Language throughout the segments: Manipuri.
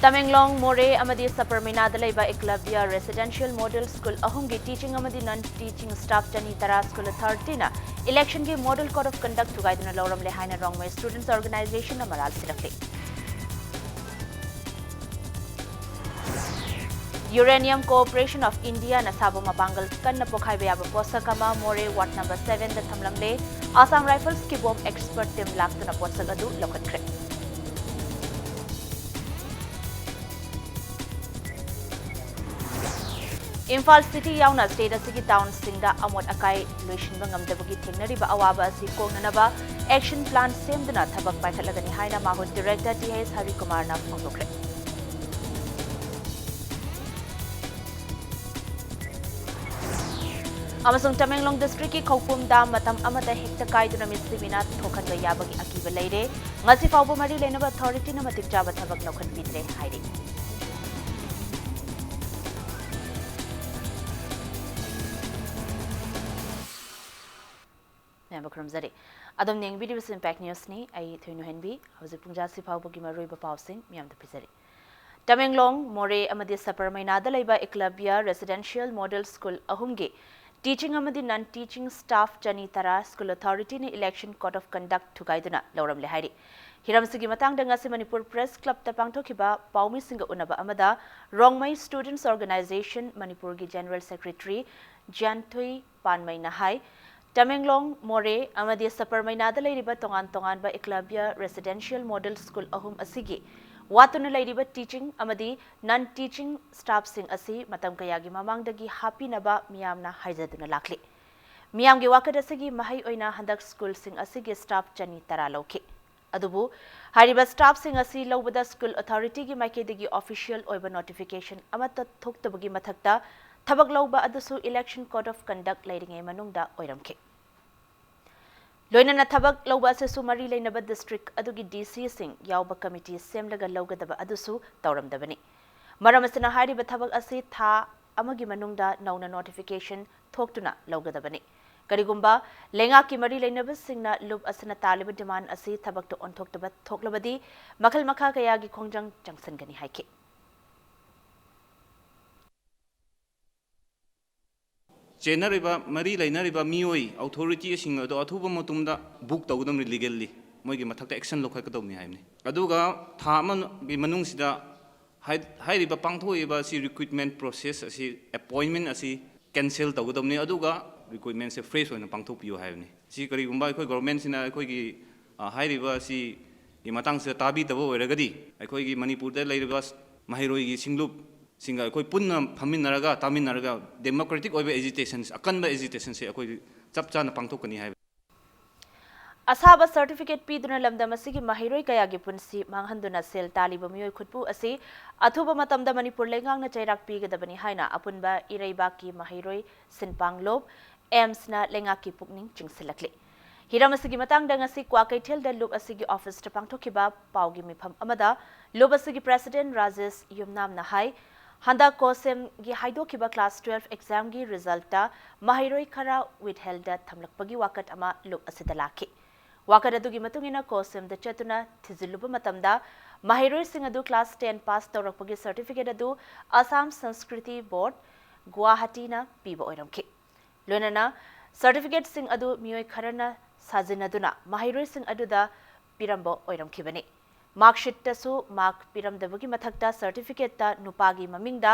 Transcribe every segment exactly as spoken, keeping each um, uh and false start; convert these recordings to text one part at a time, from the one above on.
ꯇꯃꯦꯡꯂꯣꯡ, ꯃꯣꯔꯦ ꯑꯃꯗꯤ ꯁꯕꯔꯃꯩꯅꯥꯗ ꯂꯩꯕ ꯑꯦꯀꯂꯕ꯭ꯌ ꯔꯦꯁꯤꯗꯦꯟꯁꯤꯌꯦꯜ ꯃꯣꯗꯦꯜ ꯁ꯭ꯀꯨꯜ ꯑꯍꯨꯝꯒꯤ ꯇꯤꯆꯤꯡ ꯑꯃꯗꯤ ꯅꯟ ꯇꯤꯆꯤꯡ ꯁ꯭ꯇꯥꯐ ꯆꯅꯤ ꯇꯔꯥ ꯁ꯭ꯀꯨꯜ ꯑꯣꯊꯣꯔꯤꯇꯤꯅ ꯏꯂꯦꯛꯁꯟꯒꯤ ꯃꯣꯗꯦꯜ ꯀꯣꯗ ꯑꯣꯐ ꯀꯟꯗꯛ ꯊꯨꯒꯥꯏꯗꯨꯅ ꯂꯧꯔꯝꯂꯦ ꯍꯥꯏꯅ ꯔꯣꯡꯃꯩ ꯁ꯭ꯇꯨꯗꯦꯟꯠꯁ ꯑꯣꯔꯒꯅꯥꯏꯖꯦꯁꯟꯅ ꯃꯔꯥꯜ ꯁꯤꯔꯛꯂꯤ꯫ Uranium Corporation of Indiaꯅ ꯁꯥꯕ ꯃꯄꯥꯡꯒꯜ ꯀꯟꯅ ꯄꯣꯈꯥꯏꯕ ꯌꯥꯕ ꯄꯣꯠꯁꯛ ꯑꯃ ꯃꯣꯔꯦ ꯋꯥꯔꯗ ꯅꯝꯕꯔ ꯁꯚꯦꯟꯗ ꯊꯝꯂꯝꯂꯦ꯫ ꯑꯁꯥꯝ ꯔꯥꯏꯐꯜꯁꯀꯤ ꯕꯣꯝ ꯑꯦꯛꯁꯄꯔꯠ ꯇꯤꯝ ꯂꯥꯛꯇꯨꯅ ꯄꯣꯠꯁꯛ ꯑꯗꯨ ꯂꯧꯈꯠꯈ꯭ꯔꯦ꯫ ꯏꯝꯐꯥꯜ ꯁꯤꯇꯤ ꯌꯥꯎꯅ ꯁ꯭ꯇꯦꯠ ꯑꯁꯤꯒꯤ ꯇꯥꯎꯟꯁꯤꯡꯗ ꯑꯃꯣꯠ ꯑꯀꯥꯏ ꯂꯣꯏꯁꯤꯟꯕ ꯉꯝꯗꯕꯒꯤ ꯊꯦꯡꯅꯔꯤꯕ ꯑꯋꯥꯕ ꯑꯁꯤ ꯀꯣꯛꯅꯅꯕ action plan ꯁꯦꯝꯗꯨꯅ ꯊꯕꯛ ꯄꯥꯏꯈꯠꯂꯒꯅꯤ ꯍꯥꯏꯅ ꯃꯥꯍꯨꯠ ꯗꯤꯔꯦꯛꯇꯔ ꯇꯤ ꯑꯩꯆ ꯍꯔꯤꯀꯨꯃꯥꯔꯅ ꯐꯣꯡꯗꯣꯛꯈ꯭ꯔꯦ꯫ ꯑꯃꯁꯨꯡ ꯇꯃꯦꯡꯂꯣꯡ ꯗꯤꯁꯇ꯭ꯔꯤꯛꯀꯤ ꯈꯧꯄꯨꯝ ꯗꯥꯝ ꯃꯇꯝ ꯑꯃꯗ ꯍꯦꯛꯇ ꯀꯥꯏꯗꯨꯅ ꯃꯤꯠꯁꯤ ꯃꯤꯅꯥ ꯊꯣꯛꯍꯟꯕ ꯌꯥꯕꯒꯤ ꯑꯀꯤꯕ ꯂꯩꯔꯦ꯫ ꯉꯁꯤ ꯐꯥꯎꯕ ꯃꯔꯤ ꯂꯩꯅꯕ ꯑꯣꯊꯣꯔꯤꯇꯤꯅ ꯃꯇꯤꯛ ꯆꯥꯕ ꯊꯕꯛ ꯂꯧꯈꯠꯄꯤꯗ꯭ꯔꯦ ꯍꯥꯏꯔꯤ꯫ ꯃꯌꯥꯝꯕꯨ ꯈꯨꯔꯨꯝꯖꯔꯤ꯫ ꯑꯗꯣꯝꯅ ꯌꯦꯡꯕꯤꯔꯤꯕꯁꯤ Impact Newsꯅꯤ꯫ ꯑꯩ ꯊꯣꯏꯅꯨꯍꯦꯟꯕꯤ꯫ ꯍꯧꯖꯤꯛ ꯄꯨꯡꯖꯥꯁꯤ ꯐꯥꯎꯕꯒꯤ ꯃꯔꯨꯑꯣꯏꯕ ꯄꯥꯎꯁꯤꯡ ꯃꯌꯥꯝꯗ ꯄꯤꯖꯔꯤ꯫ ꯇꯃꯦꯡꯂꯣꯡ, ꯃꯣꯔꯦ ꯑꯃꯗꯤ ꯁꯕꯔꯃꯩꯅꯥꯗ ꯂꯩꯕ ꯑꯦꯀꯂꯕ꯭ꯌ ꯔꯦꯁꯤꯗꯦꯟꯁꯤꯌꯦꯜ ꯃꯣꯗꯦꯜ ꯁ꯭ꯀꯨꯜ ꯑꯍꯨꯝꯒꯤ ꯇꯤꯆꯤꯡ ꯑꯃꯗꯤ ꯅꯟ ꯇꯤꯆꯤꯡ ꯁ꯭ꯇꯥꯐ ꯆꯅꯤ ꯇꯔꯥ ꯁ꯭ꯀꯨꯜ ꯑꯣꯊꯣꯔꯤꯇꯤꯅ ꯏꯂꯦꯛꯁꯟ ꯀꯣꯗ ꯑꯣꯐ ꯀꯟꯗꯛ ꯊꯨꯒꯥꯏꯗꯨꯅ ꯂꯧꯔꯝꯂꯦ ꯍꯥꯏꯔꯤ꯫ ꯍꯤꯔꯝꯁꯤꯒꯤ ꯃꯇꯥꯡꯗ ꯉꯁꯤ ꯃꯅꯤꯄꯨꯔ ꯄ꯭ꯔꯦꯁ ꯀ꯭ꯂꯕꯇ ꯄꯥꯡꯊꯣꯛꯈꯤꯕ ꯄꯥꯎꯃꯤꯁꯤꯡꯒ ꯎꯅꯕ ꯑꯃꯗ ꯔꯣꯡꯃꯩ ꯁ꯭ꯇꯨꯗꯦꯟꯠꯁ ꯑꯣꯔꯒꯅꯥꯏꯖꯦꯁꯟ ꯃꯅꯤꯄꯨꯔꯒꯤ ꯖꯦꯅꯔꯦꯜ ꯁꯦꯀ꯭ꯔꯦꯇꯔꯤ ꯖ꯭ꯌꯥꯟꯊꯨꯏ ꯄꯥꯟꯃꯩꯅ ꯍꯥꯏ, ꯇꯃꯦꯡꯂꯣꯡ, ꯃꯣꯔꯦ ꯑꯃꯗꯤ ꯁꯕꯔꯃꯩꯅꯥꯗ ꯂꯩꯔꯤꯕ ꯇꯣꯉꯥꯟ ꯇꯣꯉꯥꯟꯕ ꯑꯦꯀꯂꯕ꯭ꯌ ꯔꯦꯁꯤꯗꯦꯟꯁꯤꯌꯦꯜ ꯃꯣꯗꯦꯜ ꯁ꯭ꯀꯨꯜ ꯑꯍꯨꯝ ꯑꯁꯤꯒꯤ ꯋꯥꯠꯇꯨꯅ ꯂꯩꯔꯤꯕ ꯇꯤꯆꯤꯡ ꯑꯃꯗꯤ ꯅꯟ ꯇꯤꯆꯤꯡ ꯁ꯭ꯇꯥꯐꯁꯤꯡ ꯑꯁꯤ ꯃꯇꯝ ꯀꯌꯥꯒꯤ ꯃꯃꯥꯡꯗꯒꯤ ꯍꯥꯞꯄꯤꯅꯕ ꯃꯤꯌꯥꯝꯅ ꯍꯥꯏꯖꯗꯨꯅ ꯂꯥꯛꯂꯤ꯫ ꯃꯤꯌꯥꯝꯒꯤ ꯋꯥꯀꯠ ꯑꯁꯤꯒꯤ ꯃꯍꯩ ꯑꯣꯏꯅ ꯍꯟꯗꯛ ꯁ꯭ꯀꯨꯜꯁꯤꯡ ꯑꯁꯤꯒꯤ ꯁ꯭ꯇꯥꯐ ꯆꯅꯤ ꯇꯔꯥ ꯂꯧꯈꯤ꯫ ꯑꯗꯨꯕꯨ ꯍꯥꯏꯔꯤꯕ ꯁ꯭ꯇꯥꯐꯁꯤꯡ ꯑꯁꯤ ꯂꯧꯕꯗ ꯁ꯭ꯀꯨꯜ ꯑꯣꯊꯣꯔꯤꯇꯤꯒꯤ ꯃꯥꯏꯀꯩꯗꯒꯤ ꯑꯣꯐꯤꯁꯤꯌꯦꯜ ꯑꯣꯏꯕ ꯅꯣꯇꯤꯐꯤꯀꯦꯁꯟ ꯑꯃꯠꯇ ꯊꯣꯛꯇꯕꯒꯤ ꯃꯊꯛꯇ ꯊꯕꯛ ꯂꯧꯕ ꯑꯗꯨꯁꯨ ꯏꯂꯦꯛꯁꯟ ꯀꯣꯗ ꯑꯣꯐ ꯀꯟꯗꯛ ꯂꯩꯔꯤꯉꯩ ꯃꯅꯨꯡꯗ ꯑꯣꯏꯔꯝꯈꯤ꯫ ꯂꯣꯏꯅꯅ ꯊꯕꯛ ꯂꯧꯕ ꯑꯁꯤꯁꯨ ꯃꯔꯤ ꯂꯩꯅꯕ ꯗꯤꯁꯇ꯭ꯔꯤꯛ ꯑꯗꯨꯒꯤ ꯗꯤ ꯁꯤꯁꯤꯡ ꯌꯥꯎꯕ ꯀꯃꯤꯇꯤ ꯁꯦꯝꯂꯒ ꯂꯧꯒꯗꯕ ꯑꯗꯨꯁꯨ ꯇꯧꯔꯝꯗꯕꯅꯤ꯫ ꯃꯔꯝ ꯑꯁꯤꯅ ꯍꯥꯏꯔꯤꯕ ꯊꯕꯛ ꯑꯁꯤ ꯊꯥ ꯑꯃꯒꯤ ꯃꯅꯨꯡꯗ ꯅꯧꯅ ꯅꯣꯇꯤꯐꯤꯀꯦꯁꯟ ꯊꯣꯛꯇꯨꯅ ꯂꯧꯒꯗꯕꯅꯤ꯫ ꯀꯔꯤꯒꯨꯝꯕ ꯂꯩꯉꯥꯛꯀꯤ ꯃꯔꯤ ꯂꯩꯅꯕꯁꯤꯡꯅ ꯂꯨꯞ ꯑꯁꯤꯅ ꯇꯥꯜꯂꯤꯕ demand ꯑꯁꯤ ꯊꯕꯛꯇ ꯑꯣꯟꯊꯣꯛꯇꯕ ꯊꯣꯛꯂꯕꯗꯤ ꯃꯈꯜ ꯃꯈꯥ ꯀꯌꯥꯒꯤ ꯈꯣꯡꯖꯪ ꯆꯪꯁꯤꯟꯒꯅꯤ ꯍꯥꯏꯈꯤ꯫ ꯆꯦꯟꯅꯔꯤꯕ, ꯃꯔꯤ ꯂꯩꯅꯔꯤꯕ ꯃꯤꯑꯣꯏ, ꯑꯣꯊꯣꯔꯤꯇꯤꯁꯤꯡ ꯑꯗꯣ ꯑꯊꯨꯕ ꯃꯇꯝꯗ book ꯇꯧꯒꯗꯕꯅꯤ legally, ꯃꯣꯏꯒꯤ ꯃꯊꯛꯇ action ꯂꯧꯈꯠꯀꯗꯕꯅꯤ ꯍꯥꯏꯕꯅꯤ꯫ ꯑꯗꯨꯒ ꯊꯥ ꯑꯃꯒꯤ ꯃꯅꯨꯡꯁꯤꯗ ꯍꯥꯏ-, ꯍꯥꯏꯔꯤꯕ ꯄꯥꯡꯊꯣꯛꯏꯕ ꯑꯁꯤ recruitment process ꯑꯁꯤ, appointment ꯑꯁꯤ cancel ꯇꯧꯒꯗꯕꯅꯤ, ꯑꯗꯨꯒ recruitmentꯁꯦ fresh ꯑꯣꯏꯅ ꯄꯥꯡꯊꯣꯛꯄꯤꯌꯨ ꯍꯥꯏꯕꯅꯤ꯫ ꯁꯤ ꯀꯔꯤꯒꯨꯝꯕ ꯑꯩꯈꯣꯏ governmentꯁꯤꯅ ꯑꯩꯈꯣꯏꯒꯤ, ꯑ, ꯍꯥꯏꯔꯤꯕ ꯑꯁꯤꯒꯤ ꯃꯇꯥꯡꯁꯤꯗ ꯇꯥꯕꯤꯗꯕ ꯑꯣꯏꯔꯒꯗꯤ, ꯑꯩꯈꯣꯏꯒꯤ ꯃꯅꯤꯄꯨꯔꯗ ꯂꯩꯔꯤꯕ ꯃꯍꯩꯔꯣꯏꯒꯤ ꯁꯤꯡꯂꯨꯞ ꯁꯤꯡꯒ ꯑꯩꯈꯣꯏ ꯄꯨꯟꯅ ꯐꯝꯃꯤꯟꯅꯔꯒ, ꯇꯥꯃꯤꯟꯅꯔꯒ democratic ꯑꯣꯏꯕ agitations, ꯑꯀꯟꯕ agitationꯁꯦ ꯑꯩꯈꯣꯏ ꯆꯞ ꯆꯥꯅ ꯄꯥꯡꯊꯣꯛꯀꯅꯤ ꯍꯥꯏꯕ꯫ ꯑꯁꯥꯕ certificate ꯄꯤꯗꯨꯅ ꯂꯝꯗꯝ ꯑꯁꯤꯒꯤ ꯃꯍꯩꯔꯣꯏ ꯀꯌꯥꯒꯤ ꯄꯨꯟꯁꯤ ꯃꯥꯡꯍꯟꯗꯨꯅ ꯁꯦꯜ ꯇꯥꯜꯂꯤꯕ ꯃꯤꯑꯣꯏ ꯈꯨꯠꯄꯨ ꯑꯁꯤ ꯑꯊꯨꯕ ꯃꯇꯝꯗ ꯃꯅꯤꯄꯨꯔ ꯂꯩꯉꯥꯛꯅ ꯆꯩꯔꯥꯛ ꯄꯤꯒꯗꯕꯅꯤ ꯍꯥꯏꯅ ꯑꯄꯨꯟꯕ ꯏꯔꯩꯕꯥꯛꯀꯤ ꯃꯍꯩꯔꯣꯏ ꯁꯤꯟꯄꯥꯡꯂꯣꯞ ꯑꯦꯝꯁꯅ ꯂꯩꯉꯥꯛꯀꯤ ꯄꯨꯛꯅꯤꯡ ꯆꯤꯡꯁꯤꯜꯂꯛꯂꯤ꯫ ꯍꯤꯔꯝ ꯑꯁꯤꯒꯤ ꯃꯇꯥꯡꯗ ꯉꯁꯤ ꯀ꯭ꯋꯥꯀꯩꯊꯦꯜꯗ ꯂꯨꯞ ꯑꯁꯤꯒꯤ officeꯇ ꯄꯥꯡꯊꯣꯛꯈꯤꯕ ꯄꯥꯎꯒꯤ ꯃꯤꯐꯝ ꯑꯃꯗ ꯂꯨꯞ ꯑꯁꯤꯒꯤ president ꯔꯥꯖꯦꯁ ꯌꯨꯝꯅꯥꯝꯅ ꯍꯥꯏ, ꯍꯟꯗꯛ ꯀꯣꯁꯦꯝꯒꯤ ꯍꯥꯏꯗꯣꯛꯈꯤꯕ class twelve examꯒꯤ resultꯇ ꯃꯍꯩꯔꯣꯏ ꯈꯔ withheldꯗ ꯊꯝꯂꯛꯄꯒꯤ ꯋꯥꯀꯠ ꯑꯃ ꯂꯨꯞ ꯑꯁꯤꯗ ꯂꯥꯛꯈꯤ꯫ ꯋꯥꯀꯠ ꯑꯗꯨꯒꯤ ꯃꯇꯨꯡ ꯏꯟꯅ ꯀꯣꯁꯦꯝꯗ ꯆꯠꯇꯨꯅ ꯊꯤꯖꯤꯜꯂꯨꯕ ꯃꯇꯝꯗ ꯃꯍꯩꯔꯣꯏꯁꯤꯡ ꯑꯗꯨ class ten pass ꯇꯧꯔꯛꯄꯒꯤ certificate ꯑꯗꯨ ꯑꯁꯥꯝ ꯁꯪꯁꯀ꯭ꯔꯤꯇꯤ ꯕꯣꯔꯗ, ꯒꯨꯋꯥꯍꯥꯇꯤꯅ ꯄꯤꯕ ꯑꯣꯏꯔꯝꯈꯤ꯫ ꯂꯣꯏꯅꯅ certificateꯁꯤꯡ ꯑꯗꯨ ꯃꯤꯑꯣꯏ ꯈꯔꯅ ꯁꯥꯖꯤꯟꯅꯗꯨꯅ ꯃꯍꯩꯔꯣꯏꯁꯤꯡ ꯑꯗꯨꯗ ꯄꯤꯔꯝꯕ ꯑꯣꯏꯔꯝꯈꯤꯕꯅꯤ꯫ Marksheetꯇꯁꯨ mark ꯄꯤꯔꯝꯗꯕꯒꯤ ꯃꯊꯛꯇ certificateꯇ ꯅꯨꯄꯥꯒꯤ ꯃꯃꯤꯡꯗ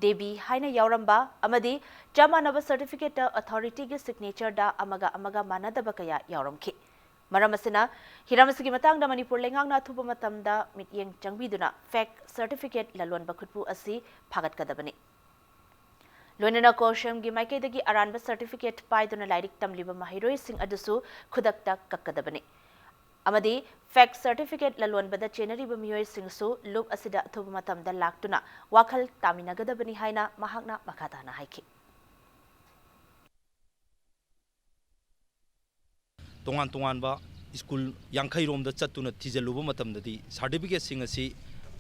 ꯗꯦꯕꯤ ꯍꯥꯏꯅ ꯌꯥꯎꯔꯝꯕ ꯑꯃꯗꯤ ꯆꯞ ꯃꯥꯟꯅꯕ certificateꯇ authorityꯒꯤ signatureꯗ ꯑꯃꯒ ꯑꯃꯒ ꯃꯥꯟꯅꯗꯕ ꯀꯌꯥ ꯌꯥꯎꯔꯝꯈꯤ꯫ ꯃꯔꯝ ꯑꯁꯤꯅ ꯍꯤꯔꯝ ꯑꯁꯤꯒꯤ ꯃꯇꯥꯡꯗ ꯃꯅꯤꯄꯨꯔ ꯂꯩꯉꯥꯛꯅ ꯑꯊꯨꯕ ꯃꯇꯝꯗ ꯃꯤꯠꯌꯦꯡ ꯆꯪꯕꯤꯗꯨꯅ fake certificate ꯂꯂꯣꯟꯕ ꯈꯨꯠꯄꯨ ꯑꯁꯤ ꯐꯥꯒꯠꯀꯗꯕꯅꯤ꯫ ꯂꯣꯏꯅꯅ ꯀꯣꯁꯦꯝꯒꯤ ꯃꯥꯏꯀꯩꯗꯒꯤ ꯑꯔꯥꯟꯕ certificate ꯄꯥꯏꯗꯨꯅ ꯂꯥꯏꯔꯤꯛ ꯇꯝꯂꯤꯕ ꯃꯍꯩꯔꯣꯏꯁꯤꯡ ꯑꯗꯨꯁꯨ ꯈꯨꯗꯛꯇ ꯀꯛꯀꯗꯕꯅꯤ ꯑꯃꯗꯤ fake certificate ꯂꯂꯣꯟꯕꯗ ꯆꯦꯟꯅꯔꯤꯕ ꯃꯤꯑꯣꯏꯁꯤꯡꯁꯨ ꯂꯨꯞ ꯑꯁꯤꯗ ꯑꯊꯨꯕ ꯃꯇꯝꯗ ꯂꯥꯛꯇꯨꯅ ꯋꯥꯈꯜ ꯇꯥꯃꯤꯟꯅꯒꯗꯕꯅꯤ ꯍꯥꯏꯅ ꯃꯍꯥꯛꯅ ꯃꯈꯥ ꯇꯥꯅ ꯍꯥꯏꯈꯤ꯫ ꯇꯣꯉꯥꯟ ꯇꯣꯉꯥꯟꯕ ꯁ꯭ꯀꯨꯜ ꯌꯥꯡꯈꯩ ꯔꯣꯝꯗ ꯆꯠꯇꯨꯅ ꯊꯤꯖꯤꯜꯂꯨꯕ ꯃꯇꯝꯗꯗꯤ certificateꯁꯤꯡ ꯑꯁꯤ